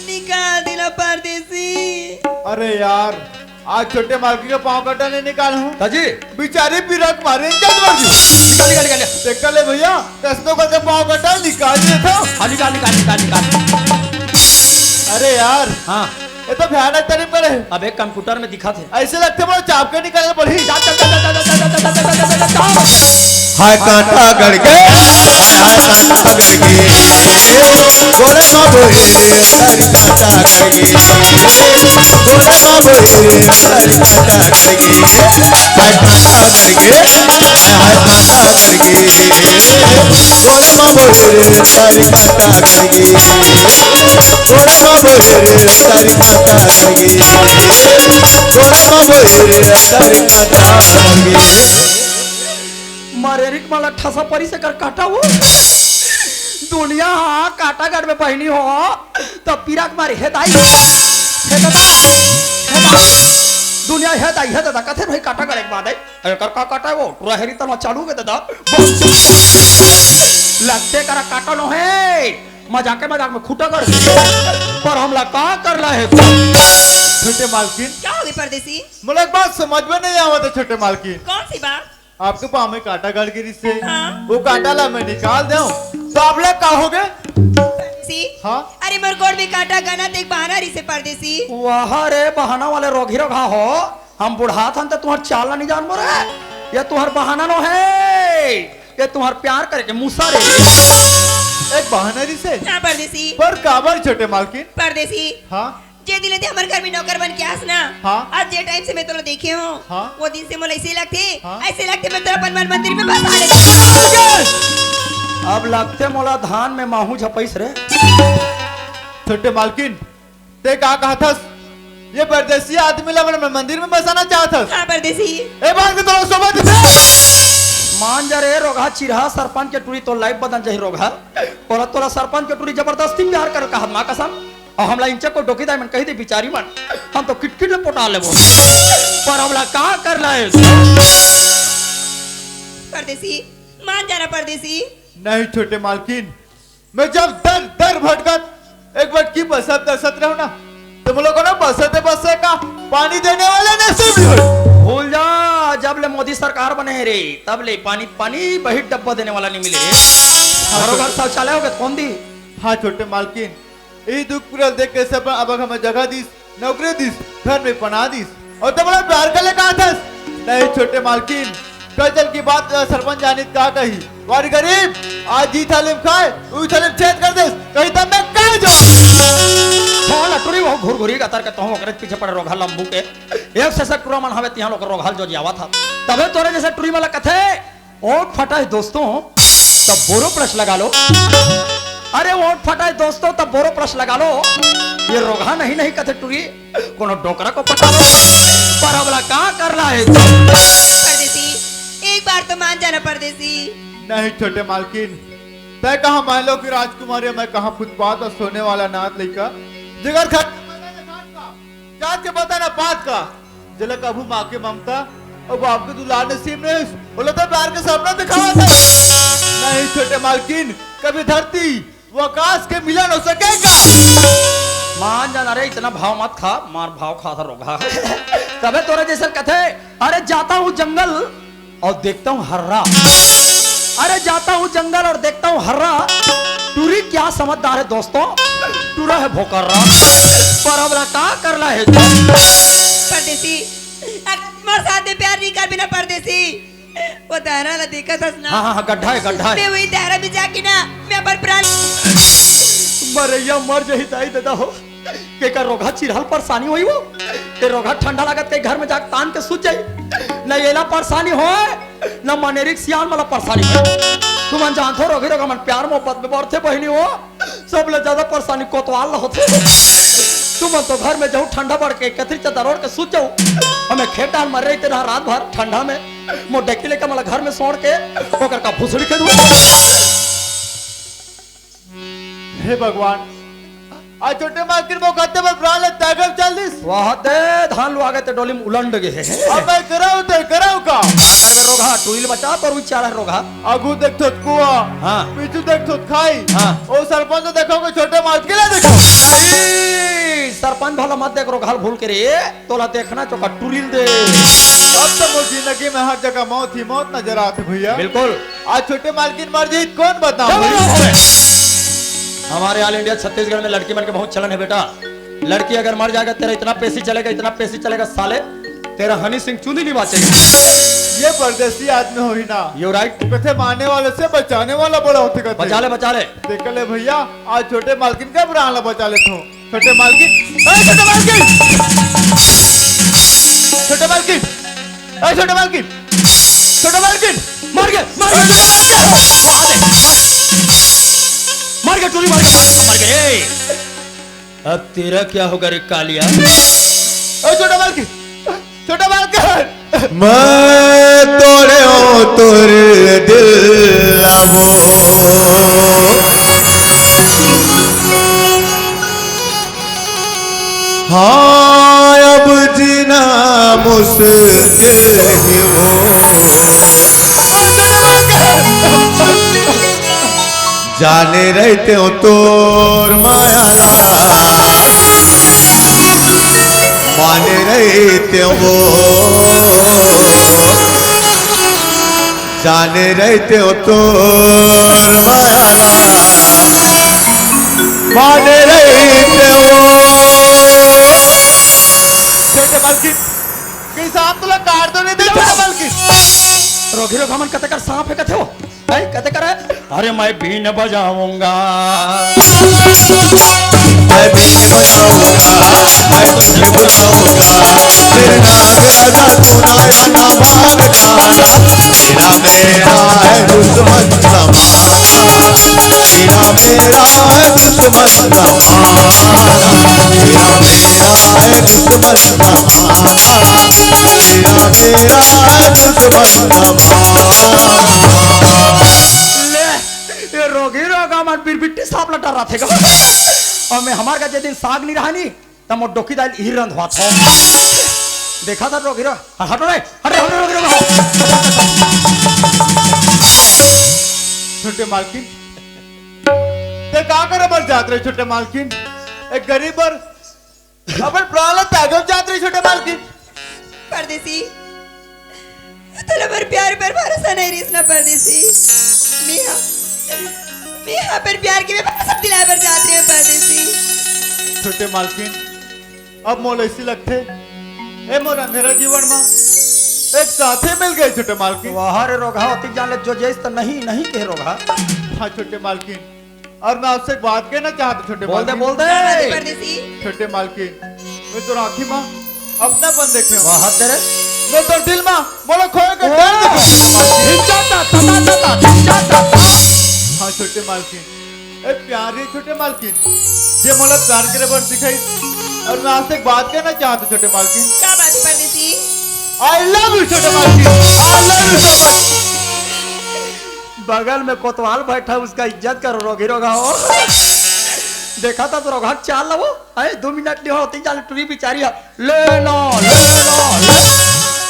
निकाल देना परदेसी। अरे यार, आज छोटे मालकिन के पांव कटा नइ निकालहूं। हाँ जी। बिचारी पीरा के मारे इज्जत मर गे। निकाल, निकाल, निकाल। देख ले भैया, कइसनो करके पांव कटा निकाल देथंव। हाँ, निकाल, निकाल, निकाल, निकाल। अरे यार, हाँ। ये तो भयानक तरीका हे। अबे computer में दिखाथे। अइसे लगथे मोला चाप के निकाले पड़ही। जा, जा, जा। हाय कांटा गड़ गे, हाय कांटा गड़ गे, गोड़ बाबू रे, तारी कांटा गड़ गे, गोड़ बाबू रे, तारी कांटा गड़ गे, हाय कांटा गड़ गे, हाय कांटा गड़ गे, गोड़ बाबू रे, तारी कांटा गड़ गे, गोड़ बाबू रे, तारी कांटा गड़ गे, गोड़ बाबू रे, तारी कांटा गड़ गे। मरेरिक मला ठसा परिस एकर काटा हो। दुनिया हा काटागढ़ में बहिनी हो, त पीरा के मारे हे दाई, हे दादा, हे दाई। दुनिया हे दाई, हे दादा, कथे भाई काटागढ़ एक बात हे। अरे कर का काटा हे वो? टूरा हेरी तलवा चालू के दादा। लगथे करा काटा नोहे। मजाके मजाक में खूंटा गड़। पर हमला का करना हे? छोटे मालकिन। का हो गे परदेसी? मोला एक बात समझ में नइ आवत हे छोटे मालकिन। कौन सी बात? आपके पांव में कांटा गड़ गे रिहिसे। हाँ। वो कांटा ला मैं निकाल देंव, त आप ला का हो गे? परदेसी? हाँ? अरे मोर गोड़ में कांटा गना त एक बहाना रिहिसे परदेसी। वाह रे बहाना वाले रोगही रोगहा हो। हम बुढ़ात हन त तुंहर चाल ला नइ जानबो रे। ये तुंहर बहाना नोहे। ये तुंहर प्यार करे के मुसा रे। एक बहाना रिहिसे। हाँ परदेसी। पर काबर छोटे मालकिन? परदेसी। हाँ। जे दिन ले ते हमर घर में नौकर बन के आस ना, हाँ। आज जे time से मैं तोला देखे हंव, हाँ। वो दिन से मोला अइसे लगथे, हाँ। अइसे लगथे मैं तोला अपन मन मंदिर में बसा लेथंव। अब लगथे मोला धान में माहू झपइस रे। छोटे मालकिन, ते का कहत हस? ये परदेसी आदमी ला मन मंदिर में बसाना चाहत हस? हाँ परदेसी। ए बात के तोला सोभत हे? मान जा रे रोगहा चिरहा, सरपंच के टूरी तोर life बदल जाही रोगहा। ओला तोला सरपंच के टूरी जबरदस्ती प्यार करे ल कहत हे माँ कसम। अउ हमला इंचे को डोकी दाई मन कहि दे बिचारी मन, हम तो किटकिट ले पोटा लेबो। पर हमला का करना हे? परदेसी, मान जाना परदेसी। नहीं छोटे मालकिन, मैं जब दर दर भटकत एक भटकी बसत दसत रहूं ना, त मोला कोनो बसते बसते का पानी देने वाला नसीब नइ होय। भूल जा, जब ले मोदी सरकार बने हे रे, तब ले पानी, पानी बहिर डब्बा देने वाला नइ मिले रे। हाँ, घरों घर शौचालय हो गे त कोन दी? हाँ छोटे मालकिन, ए दुख पीरा ल देख के सब अब हमें जगह दिस, नौकरी दिस, घर में पना दिस। अउ ते मोला प्यार करे ल कहत हस? नहीं छोटे मालकिन, कल चल के बात सरपंच जानिस त का कही? वारी गरीब, आज जी थाली म खाय, उही थाली म छेद कर देस, कही त मैं का जवाब? छोड़ ना टूरी, वो घुरघुरी गतर के तोहूं ओकरे पीछे पड़े रोगहा लंबू के। एक से एक टूरा मन हवे तिहां लोग रोगहा ल जोरियावत हे। तभे तोरे जइसे टूरी मन ला कथे, ओंठ फटा हे दोस्तों, तब बोरो plus लगा लो। अरे ओंठ फटा हे दोस्तों, तब बोरो plus लगा लो। ये रोगहा नहीं नहीं कथे टूरी, कोनो डोकरा को पटा लो। पर हमला का करना हे? परदेसी, एक बार तो मान जाना परदेसी। नहीं छोटे मालकिन, तैं कहाँ महलों की राजकुमारी, मैं कहाँ फुटपाथ पर सोने वाला अनाथ लइका, जेकर घर जात के पता ना पात का, जेला कभू माँ के ममता अउ बाप के दुलार नसीब नइ होइस, ओला तो प्यार के सपना दिखावत हे। नहीं छोटे मालकिन, कभी धरती अउ आकाश के मिलन हो सके का? मान जाना रे, इतना भाव मत खा, मार भाव खा था रोगहा। तभे तोरे जइसे कथे, अरे जाता हूँ जंगल अउ देखता हूँ हर्रा। अरे जाता हूँ जंगल और देखता हूँ हर्रा। टूरी क्या समझदार है दोस्तों, टूरा है भोकर्रा। पर अब ला का करना है तो? परदेसी, अगर तुम्हारे साथ में प्यार नहीं कर बिना परदेसी, वो दायरा ला देखा था ना? हाँ, हाँ, हाँ, गड्ढा है, गड्ढा है। मैं वही दायरा में जाके ना, मैं अपन प्राण मरैया मर जाही दाई ददा हो। केकर रोगहा चिरहल परेशानी होई वो? ते रोगहा ठंडा लागत के घर में जाके तान के सूत जाई। न एला परेशानी होय, न मनेरिक सियान वाला परेशानी होय। तुमन जानथो रोगही रोगहा मन प्यार मोहब्बत में बरथे बहिनी हो, सबले ज्यादा परेशानी कोतवाल ला होथे। तुमन तो घर में जाहू ठंडा बढ़ के कथरी चादर ओढ़ के सूत जाहू, हमें खेत डाल मर रही तेरा रात भर ठंडा में मोर डेकी लेके मला घर में सोड़ के ओकर का भुसड़ी के दूँ। हे भगवान, आज छोटे मालकिन मोर कत्ते बर प्राण ले त्यागब चल दिस। वाह दे, धान लुआ गए ते डोली में उलंड गए हे। अब मैं कराऊ ते कराऊ का? घर में रोगहा, टूरी ल बचा, तोर विचार है रोगहा। आगू देखथों त कुआं, हाँ। पीछू देखथों त खाई। हाँ। ओ सरपंच देखो के छोटे मालकिन ला देखो। नहीं, सरपंच भला मत देख रोगहा ल भूल के रे। तोला देखना चोका टूरी ल दे। अब तो मोर जिंदगी में हर जगह मौत ही मौत नजर आथे भैया। बिल्कुल। आज छोटे मालकिन मर जाही त कौन बदनाम होही? हमारे ऑल इंडिया छत्तीसगढ़ में लड़की मन के बहुत चलन है बेटा। लड़की अगर मर जाएगा, तेरा इतना पैसी चलेगा, इतना पैसी चलेगा साले, तेरा हनी सिंह चुंदी नहीं बाचेगा। ये परदेसी आदमी होही ना। You right। कथे मारने वाले से बचाने वाला बड़ा होथे कथे। बचा ले, बचा ले। देख ले भैया, आज छोटे मालकिन का प्राण ला बचा लेथों। छोटे मालकिन, ए छोटे मालकिन, छोटे मालकिन, ए छोटे मालकिन, छोटे मालकिन, मर गए, मर गए, मर गए, टूरी मर गए, मर गए। अब तेरा क्या होगा रे कालिया? ए छोटे मालकिन, छोटे मालकिन। मैं तोड़े हूँ तोर दिल ला वो। हाँ, अब जीना मुश्किल ही वो। जाने रहते हो तोर माया ला, माने रहते हो वो, जाने रहते हो तोर माया ला, माने रहते हो। छोटे मालकिन, कहीं सांप तोला काट तो नहीं दे, छोटे मालकिन? रोगही रोगहा मन कते कर सांप है कथे हो? भाई, कते करे? अरे, मैं बीन बजाऊंगा। मैं बीन बजाऊंगा, मैं तुझे बुलाऊंगा। तेरे नाग लगा तू नया नवाब खाना। तेरा मेरा है दुश्मन जमाना। तेरा मेरा है दुश्मन जमाना। तेरा मेरा है दुश्मन जमाना। तेरा मेरा है दुश्मन जमाना। ले, ये रोगही रोगहा मन बिरबिट्टी सांप ला डराथे गा। अउ मैं हमार का जे दिन साग नहीं रहा नी, त मोर डोकी दाई ल इही रंधवाथों। देखा था रोगही रोगहा, हटो रे, हटो, हटो, रोगही रोगहा। छोटे मालकिन, ते का करे बर जात रहे छोटे मालकिन? एक गरीब बर अपन प्राण ला त्यागे बर जात रही छोटे मालकिन। परदेसी, तोला मोर प्यार पर भरोसा नहीं रहिस ना परदेसी। मेहा, मेहा अपन प्यार के भरोसा दिलाए बर जात रही हूँ परदेसी। छोटे मालकिन, अब मोला ऐसी लगथे, ए मोर अंधेरा जीवन मा एक साथी मिल गए छोटे मालकिन। वाह रे रोगहा, ओतिक जान ले जो जइस त नहीं, नहीं कहे रोगहा। हाँ छोटे मालकिन, और मैं आपसे एक बात कहना चाहता हूँ, छोटे बोल दे, मालकिन। बोल दे। परदेसी। छोटे मालकिन, मैं तोर आँखी मा अपनापन देखे हूँ। वाह तेरे। मैं तोर दिल मा मोला खोए के डर देखे हूँ। ढिंचा ता, ता, ता, ता, ढिंचा ता, ता। हाँ, छोटे मालकिन। ए, प्यार रे छोटे मालकिन। जे मोला प्यार करे बर सिखाई। और मैं आपसे एक बात कहना चाहता हूँ, छोटे मालकिन। का बात है, परदेसी? I love you, छोटे मालकिन। I love you so much। बगल में कोतवाल बैठा, उसका इज्जत करो, रोगही रोगहा हो। देखा था तो रोगहा चाल ला वो। अरे, दो मिनट नहीं होती, जान टूरी बिचारी है। ले ना, ले ना, ले।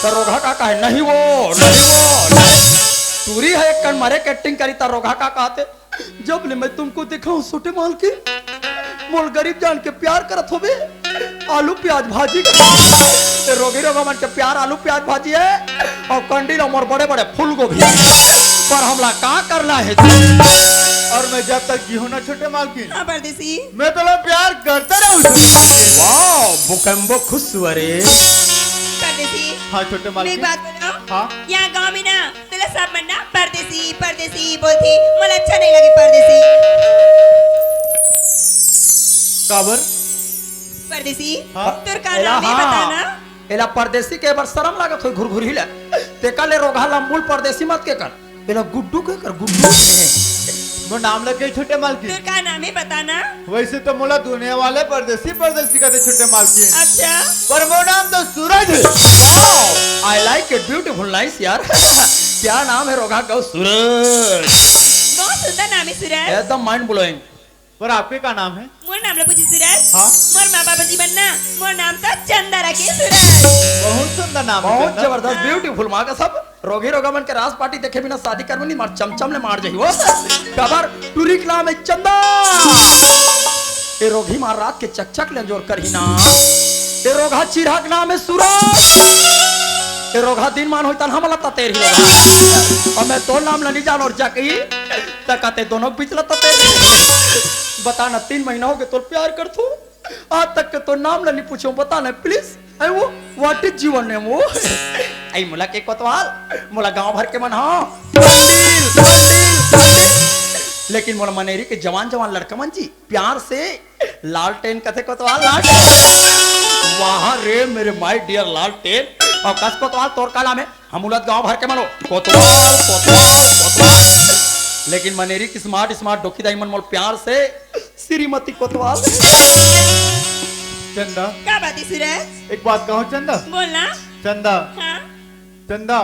तो रोगहा का कहे, "नहीं वो, नहीं वो, नहीं।" टूरी है, एक कन मरे के acting करी, तो रोगहा का कहते, "जब ले मैं तुमको देखा हूँ, छोटे मालकिन, मोल गरीब जान के प्यार करत होबे, आलू प्याज भाजी।" ते रोगही रोगहा मन के प्यार आलू प्याज भाजी है, और कंडी ला मोर बड़े बड़े फूल गोभी। पर हमला का करना हे? और मैं जब तक जीहूं ना छोटे मालकिन, हाँ परदेसी। मैं तोला प्यार करते रहूं छोटे मालकिन। वाह, बुकम्बो खुश हुआ रे। परदेसी। हाँ छोटे मालकिन। मैं एक बात बताऊं? हाँ। यहाँ गांव में ना तोला सब मन ना परदेसी, परदेसी बोलथे, मोला अच्छा नहीं लगे परदेसी। काबर? परदेसी, हाँ? तोर का एला नाम हे हाँ। बता ना? एला परदेसी कहे बर शरम लागत होही घुरघुरी ला। तेकर ले रोगहा ला मूल परदेसी मत कहे कर। एला गुड्डू कहे कर, गुड्डू। मोर नाम ला कहे छोटे मालकिन। तोर का नाम हे बता ना? वैसे तो मोला दुनिया वाले परदेसी परदेसी कथे छोटे मालकिन। अच्छा। पर मोर नाम तो सूरज हे। Wow, I like it, beautiful, nice यार। क्या नाम हे रोगहा कहो सूरज। बहुत सुंदर नाम हे सूरज। एकदम mind blowing। पर आपके का नाम हे? मोर नाम ला पूछे सूरज। हाँ। मोर माँ बाबा जी मन ना मोर नाम तो चंदा रखे सूरज। बहुत सुंदर नाम हे बहुत चंदा। जबरदस्त, हाँ। Beautiful माँ का सब। रोगही रोगहा मन के रास पार्टी देखे बिना शादी करबे नहीं, मार चमचम ले मार जाही वो। काबर टुरी के नाम हे चंदा। ए रोगही माँ रात के चकचक ले अंजोर करही ना। ए रोगहा चिरहा के नाम हे सूरज। ए रोगहा दिन मान होही तन हमला ततेरही रोगहा। अउ मैं तोर नाम ला नहीं जानों अउ जाके ही त कथे दोनों के बीच ला ततेरही। बता ना, तीन महीना होगे तोर प्यार करथों, आज तक के तोर नाम ला नहीं पूछों, बता ना please। अई वो, what is your name वो? अई मोला के कोतवाल, मोला गांव भर के मन हाँ, पंडिल, पंडिल, पंडिल। लेकिन मोला मनेरी के जवान जवान लड़का मन जी प्यार से लालटेन कथे कोतवाल, लालटेन। वाह रे मेरे my dear लालटेन। अउ कस कोतवाल तोर का नाम हे? हमला त गांव भर के मन ओ कोतवाल, कोतवाल, कोतवाल। लेकिन मनेरी के smart smart डोकी दाई मन मोला प्यार से श्रीमती कोतवाल। चंदा। का बात हे सूरज? एक बात कहूं चंदा? बोल ना। चंदा। हाँ। चंदा,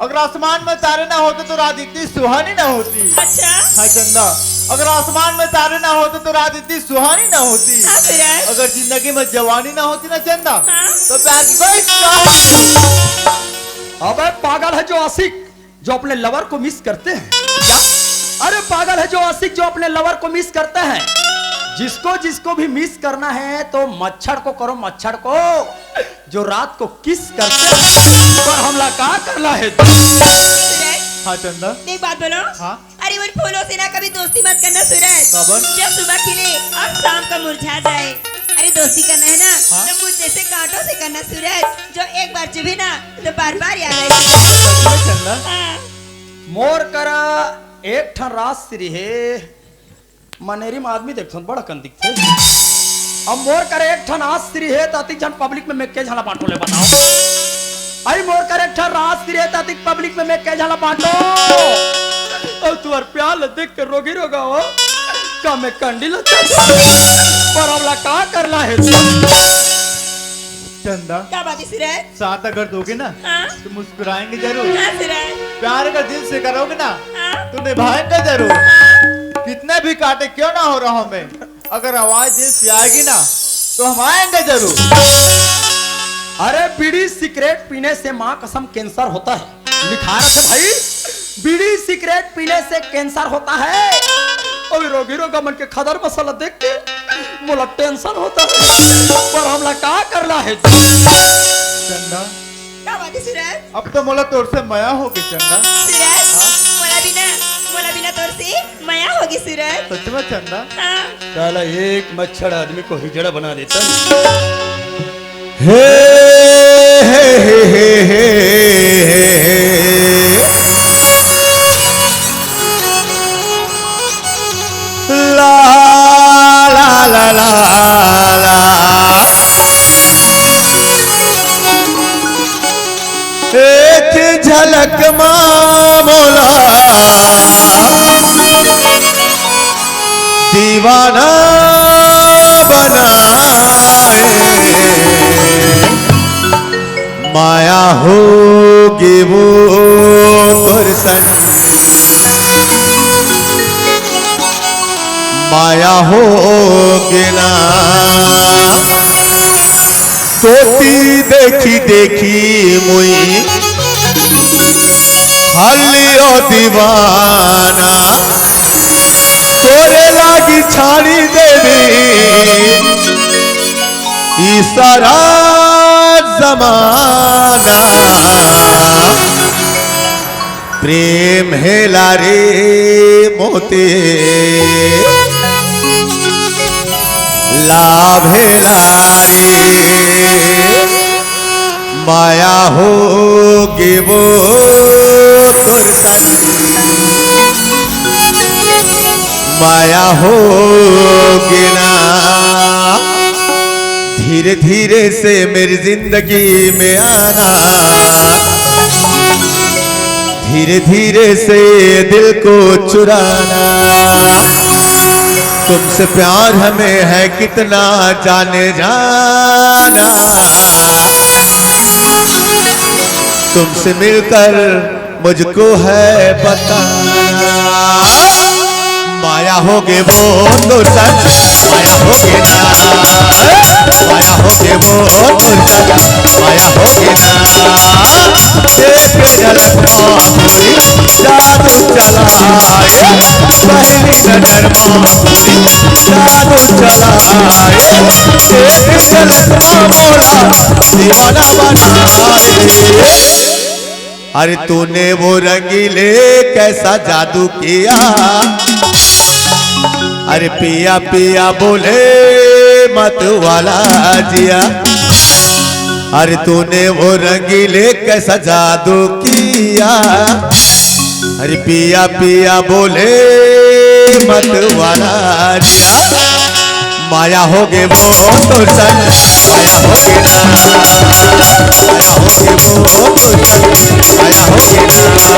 अगर आसमान में तारे ना होते तो रात इतनी सुहानी ना होती। अच्छा। हाँ चंदा, अगर आसमान में तारे ना होते तो रात इतनी सुहानी ना होती। हाँ सूरज। अगर जिंदगी में जवानी ना होती ना चंदा, हाँ। तो प्यार की कोई कहानी। अबे पागल है जो आशिक जो अपने lover को miss करते हैं। क्या? अरे पागल है जो आशिक जो अपने lover को miss करते हैं। जिसको जिसको भी miss करना है तो मच्छर को करो, मच्छर को, जो रात को kiss करते हैं। पर हमला का करना हे? सूरज, हाँ चंदा। एक बात बोलो। हाँ। अरे उन फूलों से ना कभी दोस्ती मत करना सूरज। काबर? जो सुबह खिले और शाम को मुरझा जाए। अरे दोस्ती करना है ना हाँ। तो मुझ जैसे कांटों से करना सूरज, जो एक बार चुभे ना तो बार बार याद आए। सच में चंदा? हाँ। मोर करा एक ठन राजश्री हे। मनेरी में आदमी देखथन बड़ा कन दिखथे। अब मोर करा एक ठन राजश्री हे त अतिक झन public में मैं के झन ला बांटों ले बताओ। अई मोर करा एक ठन राजश्री हे त अतिक public में मैं के झन ला बांटों। अउ तुंहर प्यार ला देख के रोगही रोगहा हो का मैं कंडी ला चल, पर हमला का करना हे? चंदा। का बात हे सूरज? साथ अगर दोगे ना हाँ। तो मुस्कुराएंगे जरूर। हाँ सूरज। प्यार अगर दिल से करोगे ना हाँ। तो निभाएंगे जरूर। हाँ। कितना भी कांटे क्यों ना हो राहों में, अगर आवाज दिल से आएगी ना तो हम आएंगे जरूर। अरे बीड़ी सिगरेट पीने से माँ कसम cancer होता है। लिखा रखे भाई, बीड़ी सिगरेट पीने से cancer होता है। अउ रोगही रोगहा मन के खदर मसाला देख के मोला tension होता है, पर हमला का करना हे? चंदा, का बात हे सूरज? अब तो मोला तोर से मया होगे चंदा। सूरज, हाँ? मोला बिना, मोला बिना तोर से मया होगे सूरज। सच में चंदा? हाँ। साला एक मच्छर आदमी को हिजड़ा बना देता। हे, हे, हे, हे, हे, हे। ला, ला, ला, ला, ला। एक झलक मा मोला दीवाना बनाए, माया होगे वो तोर संग, माया होगे ना। तोती देखी देखी मुई हलियो दीवाना, तोरे लागी छाड़ी देबे ई सारा जमाना। प्रेम हे ला रे मोते, लाभ हे ला रे, माया होगे वो तोर संग, माया होगे ना। धीरे धीरे से मेरी जिंदगी में आना, धीरे धीरे से दिल को चुराना। तुमसे प्यार हमें है कितना जाने जाना, तुमसे मिलकर मुझको है बताना। माया होगे वो तोर संग, माया होगे ना, माया होगे वो तोर संग, माया होगे ना। देख झलक माँ मोरी, जादू चलाए, पहली नजर माँ मोरी, जादू चलाए। देख झलक माँ मोला, दीवाना बनाए। अरे तूने वो रंगीले कैसा जादू किया, अरे पिया पिया बोले मत वाला जिया। अरे तूने वो रंगीले कैसा जादू किया, अरे पिया पिया बोले मत वाला जिया। माया होगे वो तोर संग, माया होगे ना, माया होगे वो तोर संग, माया होगे ना।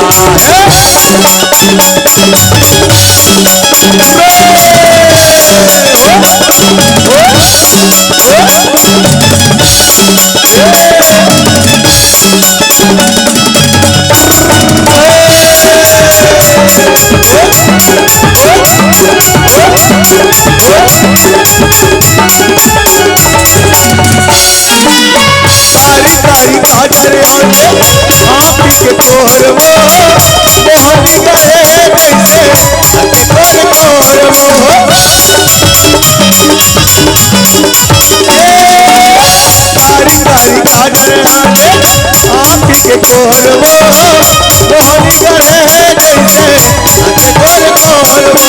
कारी कारी काजर आँख के कोर वो, मोहनी गले जैसे कोर कोर वो। कारी कारी काजर आँख के कोर वो, मोहनी गले जैसे कोर कोर वो,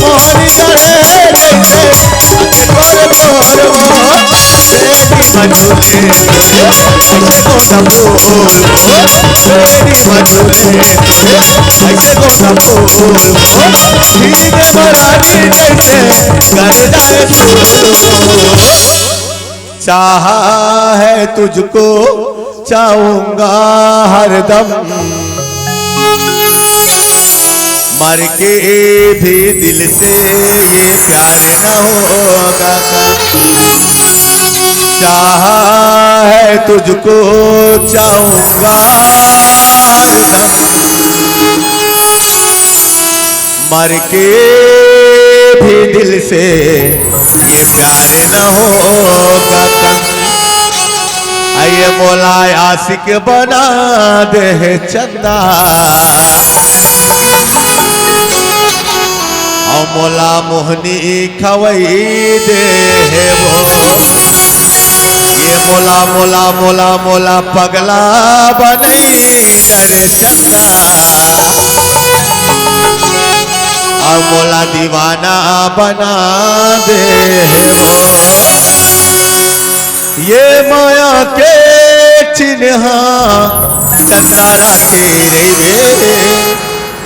मोहनी गले जैसे कोर कोर वो। तेरी मधुरे, ऐसे तो न बोल, तेरी मधुरे, ऐसे तो न बोल, ठीक है बराती जैसे कर जाए तू। चाहा है तुझको, चाहूंगा हरदम, मर के भी दिल से ये प्यार न होगा कम। चाहा है तुझको, चाहूंगा हरदम, मर के भी दिल से ये प्यार न होगा कम। अये मोला आशिक बना दे हे चंदा, अउ मोला मोहनी खवई दे हे वो। ये मोला, मोला, मोला, मोला पगला बनई दे रे चंदा, अउ मोला दीवाना बना दे हे वो। ये माया के चिन्हा चंदा राखे रहिबे,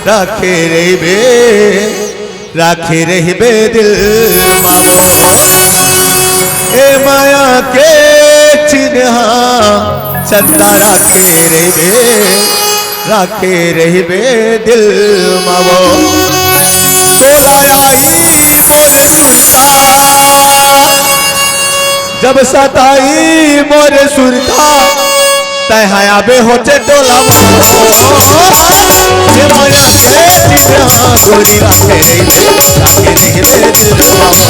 राखे रहिबे, राखे रहिबे दिल मा वो। ए माया के चिन्हा चंदा राखे रहिबे, राखे रहिबे दिल मा वो। तोला आई मोर सुरता, जब सताई मोर सुरता, तैं हा आबे होचे टोला मा। ये माया के चिन्हा गोरी राखे रहिबे, राखे रहिबे दिल मा वो।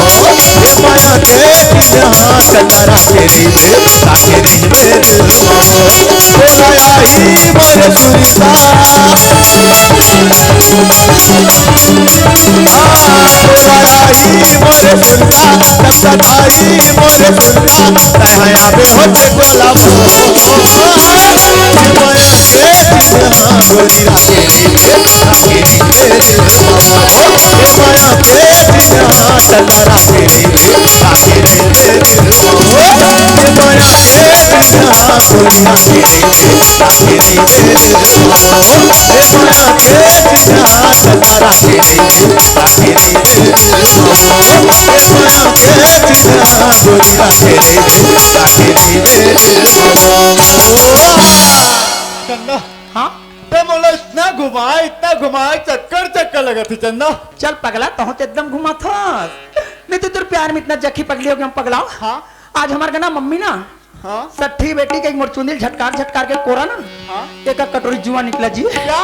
ये माया के चिन्हा चंदा राखे रहिबे, राखे रहिबे दिल मा वो। तोला आई मोर सुरता, तोला आई मोर सुरता, जब सताई मोर सुरता, तैं हा आबे होचे टोला मा वो। ये माया के चिन्हा चंदा, हाँ। ते मोला इतना घुमाए, इतना घुमाए, चक्कर चक्कर लगत हे चंदा। चल पगला, तहूं तो एकदम घुमाथस। मैं तो तोर प्यार में इतना जखी पगली हो गया हूँ पगला। हाँ। आज हमार गना मम्मी ना हाँ। सट्ठी बेटी के एक मोर चुंदी ल झटकार झटकार के कोरा ना। हाँ। एक कटोरी जुआ निकला जी। क्या?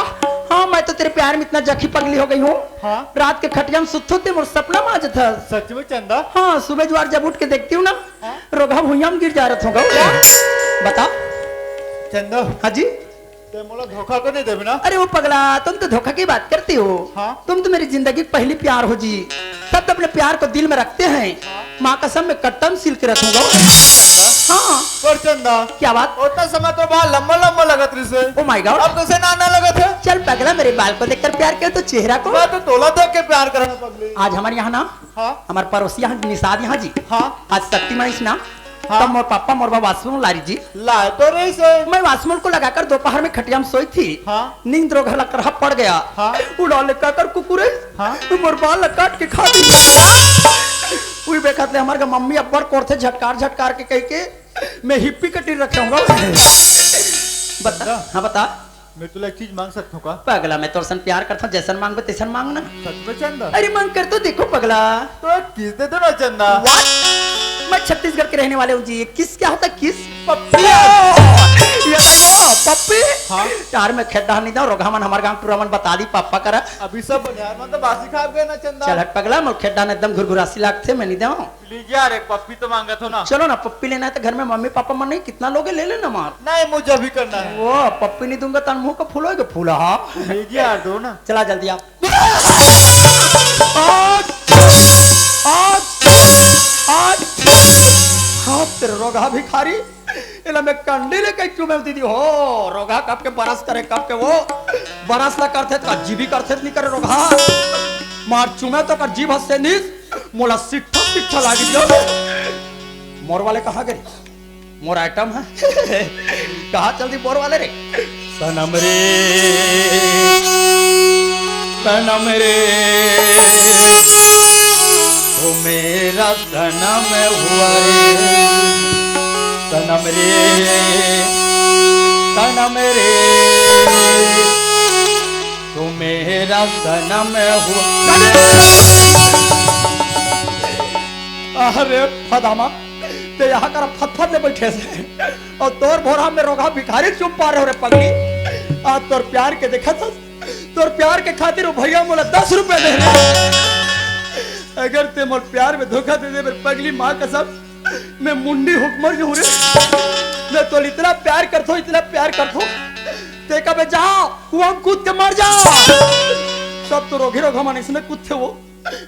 हाँ, मैं तो तेरे प्यार में इतना जखी पगली हो गई हूँ। हाँ। रात के खटिया में सुत्थों ते मोर सपना में आ जाता। सच में चंदा? हाँ, सुबह जुआर जब उठ के देखती हूँ ना, हाँ। रोगहा भुइयां में गिर जा रहा होगा। बता। चंदा, हाँ जी। ते मोला धोखा तो नहीं देबे ना? अरे वो पगला, तुम तो धोखा की बात करती हो। हाँ। तुम तो मेरी जिंदगी का पहली प्यार हो जी। सब तो अपने प्यार को दिल में रखते हैं। माँ कसम, मैं कट्टम सील के रखूंगा। हाँ। पर चंदा, क्या बात? उतना समय तो बाल लंबा लंबा लगत रहिसे। Oh my God। अब कैसे नाना लगत हे? चल पगला, मेरे बाल को देखकर प्यार कर तो चेहरा को। मैं तो तोला देख के प्यार करना पगली। आज हमारे यहाँ ना, हाँ। हमारे पड़ोसी यहाँ निषाद यहाँ जी। हाँ। आज शक्ति माई ना, हाँ। तब मोर पापा मोर बाबा वाशरूम ला रही जी। लाए तो रहिसे। मैं वाशरूम को लगाकर दोपहर में खटिया में सोई थी। हाँ। नींद रो घर लगकर हप पड़ गया। हाँ। उड़ा ले काकर कुकुरे। हाँ। मोर बाल ला काट के खा दी। वही बेखत ले हमारे मम्मी अब्बड़ कोरथे झटकार झटकार के कह के मैं हिप्पी कटिंग रखे हूँ। बता। हाँ बता। मैं तुला एक चीज मांग सकता हूँ का? पगला, मैं तोर सन प्यार करता हूँ, जैसन मांगबे तैसन मांग ना। सच में चंदा? अरे मांग कर तो देखो पगला। तो एक किस दे दो ना चंदा। What? मैं छत्तीसगढ़ के रहने वाले हूँ जी। ये किस क्या होता है किस? पप्पी। ये भाई वो पप्पी। हाँ। यार मैं खेड्डा नहीं दूँ, रोगहा मन हमारे गांव टूरा मन बता दी पापा करा। अभी सब बनियार मन तो बासी खा गए ना चंदा। चल हट पगला, मोर खेड्डा ने एकदम घुरघुरासी लागथे, मैं नहीं दूँ। लीजिए यार एक पप्पी तो मांगा था ना। चलो ना पप्पी लेना है तो घर में मम्मी पापा मन नहीं, कितना लोगे ले लेना मार। नहीं मुझे अभी करना है। वो पप्पी नहीं दूंगा तन मुंह का फूल होएगा फूल। हाँ। लीजिए यार दो ना। चला जल्दी आप। आज, आज, आज, हाँ, तेरे रोगहा भिखारी, एला मैं कंडी ले कहीं चूमे दीदी हो, रोगहा कब के बरस करे, कब के वो बरस ला करथे, का जीभी करथे, नहीं करे रोगहा। मार चूमे तो कर जीभ हंसे नीस, मोला सिट्ठा, सिट्ठा लागी दियो। मोर वाले कहाँ गए? मोर आइटम है। कहाँ चल दी बोर वाले रे? सनम रे, सनम रे, वो मेरा सनम हुआ रे। सनम रे, सनम रे, तू मेरा सनम हुआ। अरे फदामा, ते यहाँ कर फतफत ले बैठे से और तोर भोरा में रोगहा भिखारी चुप पा रहे हो रे पगली। आज तोर प्यार के देखा था, तोर प्यार के खातिर वो भैया मोला दस रुपए दे रहे। अगर ते मोर प्यार में धोखा दे दे मेरे पगली, माँ कसम, मैं मुंडी हुकमर जो हूँ रे। मैं तो इतना प्यार करता हूँ, इतना प्यार करता हूँ। ते कबे जा, कुआं में कूद के मर जा। सब तो रोगी रोगहा मन इसने कूदते वो।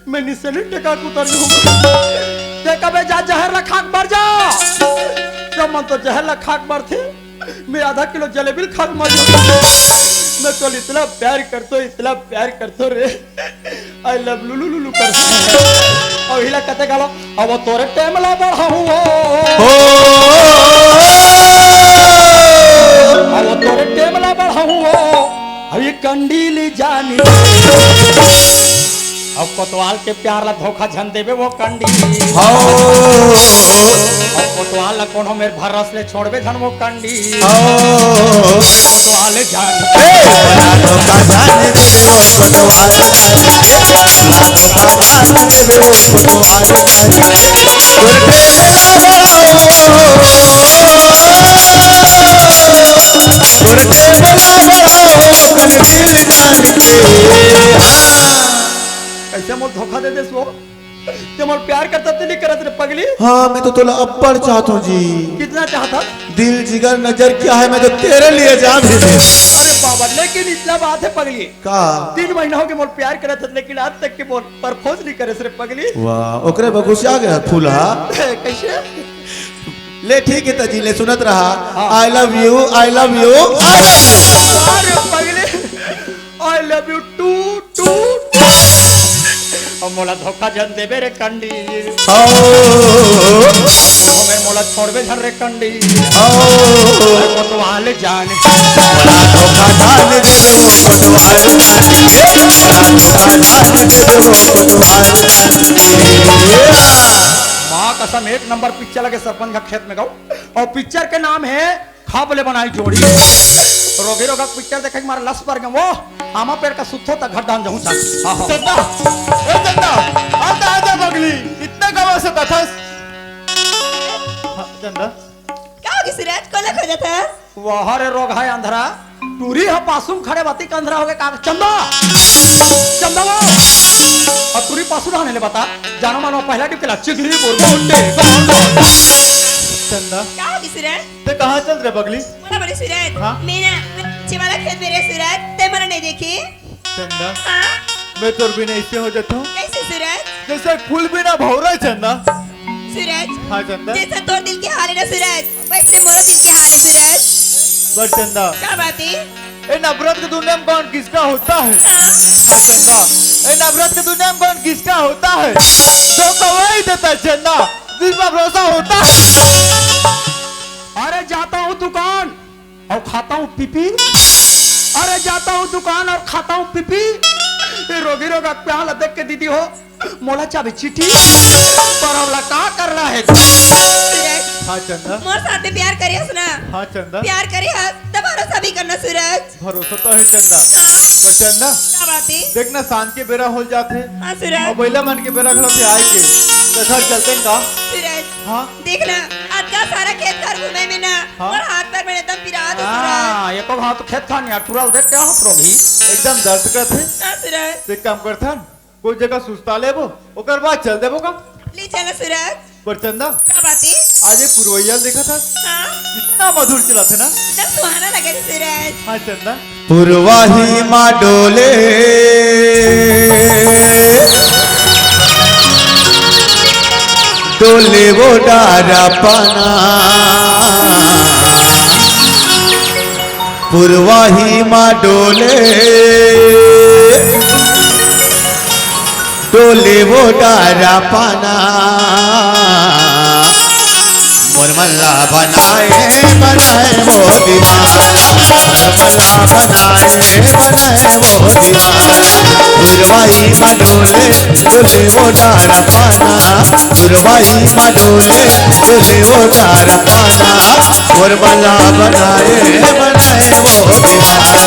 मैं निसेनी टेका कुतर जाऊंगा। ते कबे जा जहर ला खाक मर जा। सब मन तो जहर ला खाक मरथे, मैं आधा किलो जलेबी ल खाक मर जाऊंगा। मैं तो इतना प्यार करतो, इतना प्यार करतो रे। I love लुलु लुलु करतो। और हिला कते गालो, अब तोरे टेम ला बढ़ाऊं हो। अब तोरे टेम ला बढ़ाऊं हो। अब ये कंडी ली जानी। अब कोतवाल के प्यार ला धोखा झन देबे वो कंडी। हो। अब कोतवाल ला कोनो मेर भरस ले छोड़बे झन वो कंडी। हो। कोतवाल जान। ए, बना धोखा जाने दे वो कोतवाल। कैसे मोल धोखा दे दे सो? ते मोल प्यार करता ते नहीं करत रे पगली? हाँ, मैं तो तोला अब्बड़ चाहत हूँ जी। कितना चाहता? दिल जिगर नजर क्या है, मैं तो तेरे लिए जान भी दे। अरे बाबा, लेकिन इतना बात है पगली। का? तीन महीना हो गए मोल प्यार करत हस, लेकिन आज तक के मोल परखोज नहीं करे रे पगली। वाह, ओकरे बगुसिया गया फूला। कैसे? ले ठीक है तजी, ले सुनत रहा। हाँ। I love you, I love you। अरे पगली, I love you too, too, too। अब मोला धोखा झन देबे रे कंडी। ओ मेर मोला छोड़बे झन रे कंडी। ओ कोतवाल जान। मोला धोखा झन देबे वो कोतवाल जान। ए, मोला धोखा झन देबे वो कोतवाल जान। माँ कसम, एक नंबर पिक्चर लगे सरपंच का खेत में गाँव। अउ पिक्चर के नाम हे खब ले बनाई जोड़ी। रोगी रोगा पिक्चर देखे के मारे लस पर गए वो। आमा पेड़ का सुत्थो तक घर डाल जाऊं चा। आहो। चंदा, ए चंदा, आजा, आजा बगली, इतना कमा से कथस। हाँ, चंदा। का होगे सूरज, कोला खोजत हस? वाह रे रोगहा अंधरा, टूरी ह पासुम खड़े बाती कंधरा होगे का चंदा? चंदा वो। अब टूरी पासु रहने ले बता, जानो मानो पहला डिपकेला चिगरी बोर बोटे। चंदा। का होगे सूरज? ते कहाँ चल रे बगली? मोला बोले सूरज, हाँ? मैं ना, मैं पीछे वाला खेत में रे सूरज, ते मोला नहीं देखे? चंदा, हाँ? मैं तोर बिना ऐसे हो जाता हूँ। कैसे सूरज? जैसे फूल बिना भौरा चंदा। सूरज, हाँ चंदा। जैसे तोर दिल के हाल है ना सूरज, वैसे मोरो दिल के हाल है सूरज। पर चंदा। का बात है? ए नफरत की दुनिया में कौन किसका होता है? हाँ? हाँ चंदा, ए नफरत की दुनिया में कौन किसका होता है? धोखा वही देता है चंदा, जिस पर भरोसा होता है। अरे जाता हूँ दुकान और खाता हूँ पीपी। अरे जाता हूँ दुकान और खाता हूँ पीपी। ये रोगी रोगा प्याला देख के दीदी हो, मोला चाबे चिट्ठी। पर हमला का करना है? सूरज, हाँ चंदा। मोर साथ में प्यार करे हस ना? हाँ चंदा। प्यार करे हस, तो भरोसा भी करना सूरज। भरोसा तो है चंदा। हाँ। पर चंदा, का बात है? देख ना, सांझ के बेरा हो जात है। हाँ सूरज। और बैला मन के बेरा घलो पे आए के, तो घर चलते हैं का? सूरज। हाँ। देख ना, अतका सारा खेत खार घूमे में ना, हाँ। और हाथ पैर में एकदम पिरात है सूरज। हाँ, एको घाव तो खेत खार नहीं, टुरल देख क्या हो प्रोभी? एकदम दर्द करत है। हाँ सूरज। तो एक काम करथन, कोई जगह सुस्ता लेबो, ओकर बाद चल देबो का? ले चल सूरज। पर चंदा, का बात है? आज एक पुरवैया ल देखा था। हाँ? कितना मधुर चला था ना? एकदम सुहाना लगे थे सूरज। हाँ चंदा। पुरवाही मा डोले, डोले वो डारा पाना। पुरवाही मा डोले, डोले वो डारा पाना। मोर मन ला बनाए, बनाए वो दीवाना। मोर मन ला बनाए, बनाए वो दीवाना। पुरवाही मा डोले, डोले वो डारा पाना। पुरवाही मा डोले, डोले वो डारा पाना। मोर मन ला बनाए, बनाए वो दीवाना।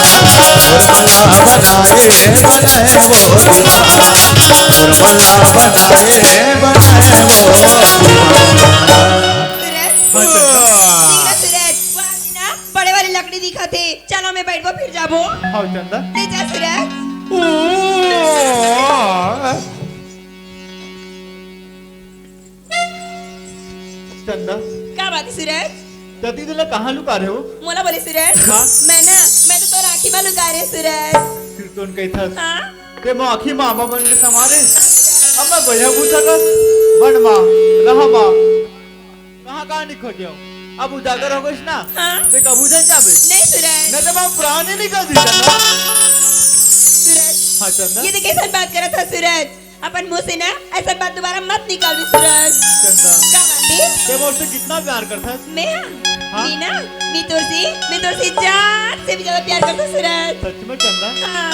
मोर मन ला बनाए, बनाए वो दीवाना। मोर मन ला बनाए, बनाए वो दीवाना। सूरज, हाँ, चंदा। ठीक है सूरज, वो आदमी ना बड़े वाली लकड़ी दिखा थे। चलो मैं बैठबो फिर जाबो। हाँ चंदा। ले जा सूरज। ओ, चंदा। का बात है सूरज? दीदी ला कहाँ लुका रहे हो? मोला बोले सूरज। हाँ? मैं ना, मैं तो तोर आँखी मा लुका रहे सूरज। फिर तो उनका ही था। हाँ? ते मोर आँखी मा आमा बन के समा रहे। अब मैं भैया पूछा कर, बन माँ, रहा माँ। कहाँ, कहाँ नहीं खोजे हो? अब उजागर हो गइस ना? हाँ? ते कब उजल जाबे? नहीं सूरज। नहीं तो मैं प्राण ही निकल दी चंदा। सूरज। हाँ चंदा। ये तो कैसन बात करत है सूरज? अपन मुँह से ना ऐसन बात दोबारा मत निकालबे सूरज। चंदा। का बात है? ते मोर से कितना प्यार करथस? मैं? हाँ? मैं ना, मैं तोर से, मैं तोर से जान से भी ज्यादा प्यार करथों सूरज। सच में चंदा? हाँ।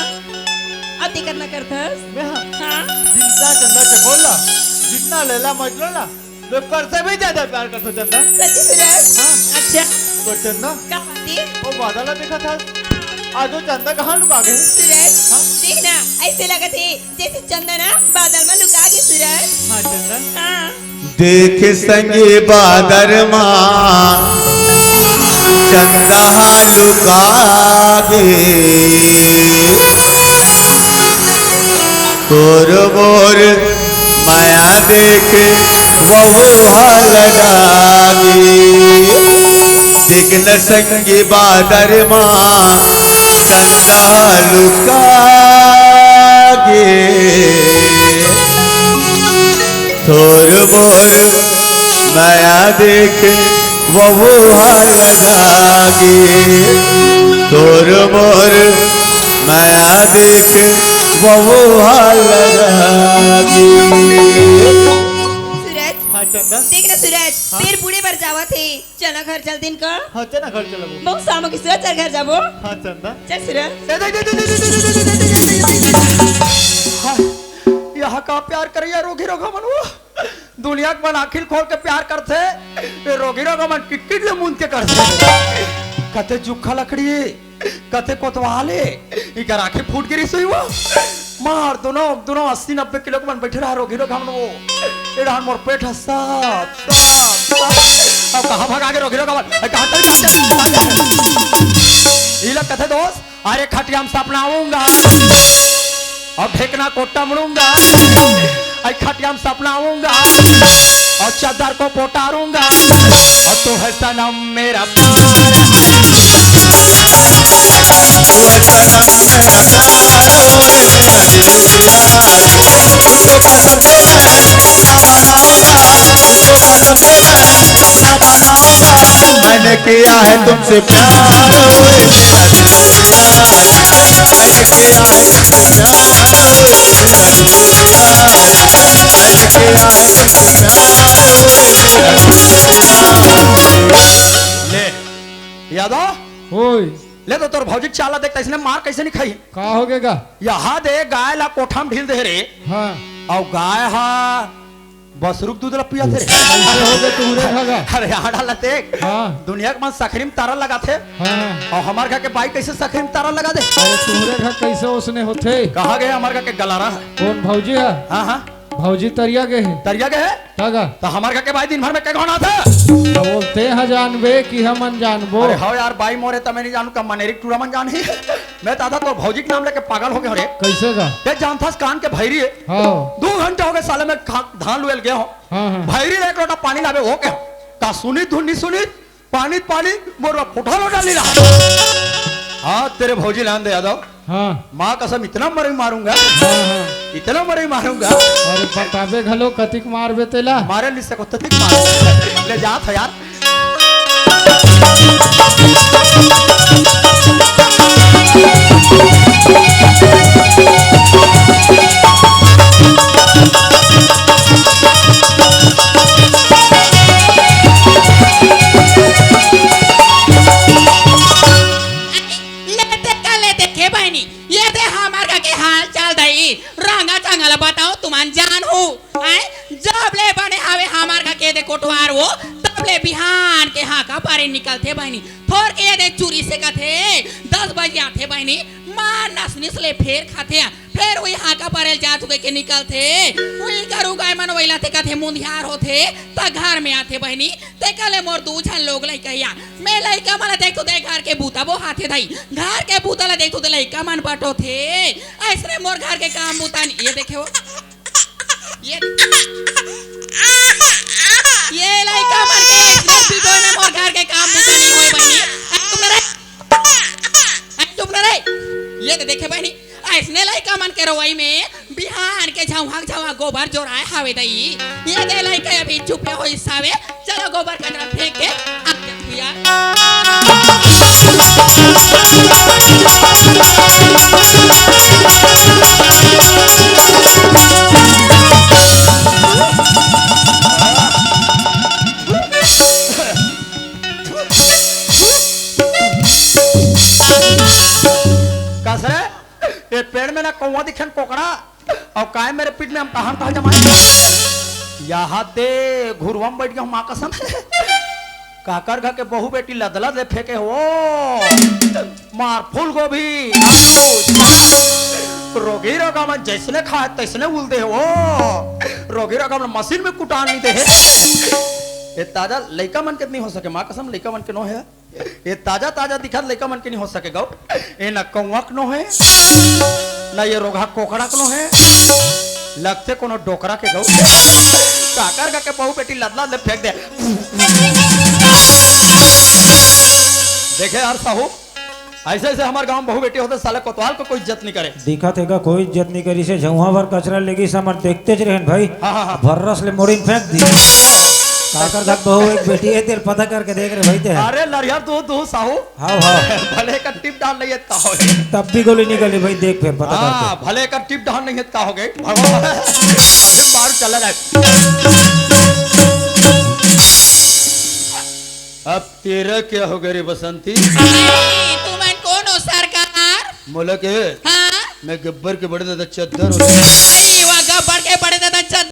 अब ते कतना करथस? मैं हाँ। हाँ। जितना चंदा चकोर ला, जितना लैला मजनू ला, मैं कर से भी ज्यादा प्यार करथों चंदा। सच्ची सूरज? हाँ। अच्छा। तो चंदा, का बात है? वो बादल ला देखा था। आज वो चंदा कहाँ लुका गए? सूरज, हाँ? देख ना, ऐसे लगत है जैसे चंदा ना बादल मा लुका गे सूरज। हाँ, चंदा। हाँ। देख संगी बादर मा चंदा हा लुका गे। तोर मोर मया देख वहू हा लगा गे। देख न संगी बादर मा चंदा लुका गे। तोर मोर मया देख वहू हा लगा गे। तोर मोर माया देख वहू हा लगा गे। सूरज, हाँ चंदा। देख ना सूरज, हाँ? बेर बूड़े बर जावत हे। चल ना घर चल दिन का। हाँ, चल ना घर चल अब। बहुत शाम हो गई सूरज, चल घर जाबो। हाँ चंदा। चल सूरज। ए, दे, दे, दे। हाँ, यहाँ का प्यार करैया रोगी रोगा मन वो। दुनिया के मन आँखी ल खोल के प्यार करथे, ये रोगी रोगा मन किटकिट ले मूंद के करथे। कथे जुक्खा लकड़ी, कथे कोतवाल ए, इकर आँखी फूट गिरी सुई वो। मार दुनो, दुनो अस्सी नब्बे किलो के मन बैठे रहा रोगी रोगा मन वो। ए डहन मोर पेट ह साफ, साफ, साफ। अब कहाँ भगा के रोगी रोगा मन? ए, कहाँ चल, कहाँ चल, कहाँ चल? ये लोग कथे दोस्त, अरे खटिया में सपनाऊंगा और ढेकना को टमड़ूंगा। अरे खटिया में सपनाऊंगा और चादर को पोटारूंगा। और तू है सनम मेरा। मैंने किया है तुमसे प्यार। ले, यादव, ओए। ले तो तोर भौजी के चाल ला देख, तइसने मार कइसे नइ खाही। का हो गे गा? यहाँ दे, गाय ला कोठा में ढील दे रे। हाँ। अउ गाय हा बसरू के दूध ला पियाथे रे। अरे हो गे तुहरे घर गा। अरे यहाँ डाला देख। हाँ। दुनिया के मन सखरी में तारा लगाथे। हाँ। अउ हमर घर के बाई कइसे सखरी में तारा लगा दे? अरे तुहरे घर कइसे ओसने होथे? कहाँ गे हमर घर के गलारा? कोन भौजी हा? हाँ, हाँ। भौजी तरिया गे हे। तरिया गे हे? का गा? त हमर घर के बाई दिन भर में के घांव आथे? त बोलते हैं जानबे कि हमन जानबो। अरे हव यार, बाई मोरे त मैं नइ जानूं, का मनेरी टूरा मन जानही। मैं त आधा तोर भौजी के नाम लेके पागल हो गे हंव रे। कइसे गा? ते जानथस कान के भैरी हे। हाँ। दू घंटा हो गे साले मैं खा-, धान लुए ल गे हंव। हाँ, हाँ। भैरी ले एक लोटा पानी लाबे हो गे। का सुनी धुन नइ सुनी? पानी त पानी, मोर बर फूटा लोटा नइ लाय। हाँ, तेरे भौजी ल आन दे यादव। हाँ। माँ कसम, इतना मरई मारूंगा, हाँ, हाँ। इतना मरई मारूंगा। अरे बताबे घलो, कतिक मारबे तेला। मारे नइ सकों, ततिक मार। ले जात हंव यार। ले देख, ले देख हे बहिनी, ये दे हमर घर के हाल चाल दई, रंगा चंगा ल बताओ, तुमन जानहू, हैं? जब ले बने हवे हमर घर के दे कोटवार वो, तब ले बिहान के हाँका पारे निकलथे बहिनी। थोर के ये दे चुरी सेकथे, दस बजे आथे बहिनी, मार नसनिस ले फेर खाथे, फेर उही हाँका पारे ल जाथंव कहिके निकलथे, उही गरू गाय मन वइलाथे कथे मुंधियार होथे, त घर में आथे बहिनी, तेकर ले मोर दू झन लोग लइका हे। मैं लइका मन ला देखथंव त घर के बूता बोहाथे दाई, घर के बूता ला देखथंव त लइका मन बटोथे। अइसने मोर घर के काम बूता नइ, ये देखे हो, ये, ये लइका मन के अइसने पिटोय में मोर घर के काम बूता नइ होय बहिनी। अरे चुप ना रे, अरे चुप ना रे। ये दे देखे बहिनी, अइसने लइका मन के रोवई में बिहान के झौंहा झौंहा गोबर जोराय हावे दई। ये दे लइका अभी चुपे होइस हावे। चलो गोबर कचरा फेंक के आ जाथंव यार। कस रे? ए पेड़ में ना कौवा दिखे न कोकड़ा, अउ काय मेरे पीठ में हम कहाँ कहाँ जमाए? यहाँ दे घुरवा में बइठ गे हंव माँ कसम। काकर घर के बहू बेटी लदलद ले फेंके हो, मार फूल गोभी, आलू, रोगी रोगा मन जइसने खाय तइसने उल दे हो, रोगी रोगा मन मशीन में कुटान नइ दे हे। ए ताजा लइका मन के नइ हो सके, माँ कसम लइका मन के नो हे। ए ताजा ताजा दिखत लइका मन के नइ हो सके गौ। ए न कौवा के नो हे, न ये रोगहा कोकड़ा के नो हे, लगथे कोनो डोकरा के गौ। काकर घर के बहू बेटी लदलद ले फेंक दे। देखे यार साहू, अइसे अइसे हमर गांव में बहू बेटी होथे, साले कोतवाल के कोई इज्जत नइ करे। दिखत हे गा, कोई इज्जत नइ करिस हे, झउहा भर कचरा लेगिस, हमर देखतेच रहेन भाई। हाँ, हाँ, हाँ। भर्रस ले मोड़िन फेंक दिस। काकर धक बहू एक बेटी हे, तेल पता करके देख रे भाई ते। अरे लरिया दू दू साहू। हाव, हाव। भले का टिप डाल नहीं है, का होगे? तब भी गोली निकली भाई, देख फिर पता हाँ, करके। भले का टिप डाल नहीं है, का होगे? भगवान, अभी मार चला जाए। अब तेरा क्या होगे रे बसंती? अरे, तुमन कोन हो सरकार? मोला के? हाँ? मैं गब्बर के बड़े दादा चद्दर हों। अरे, वो गब्बर के बड़े दादा चद्दर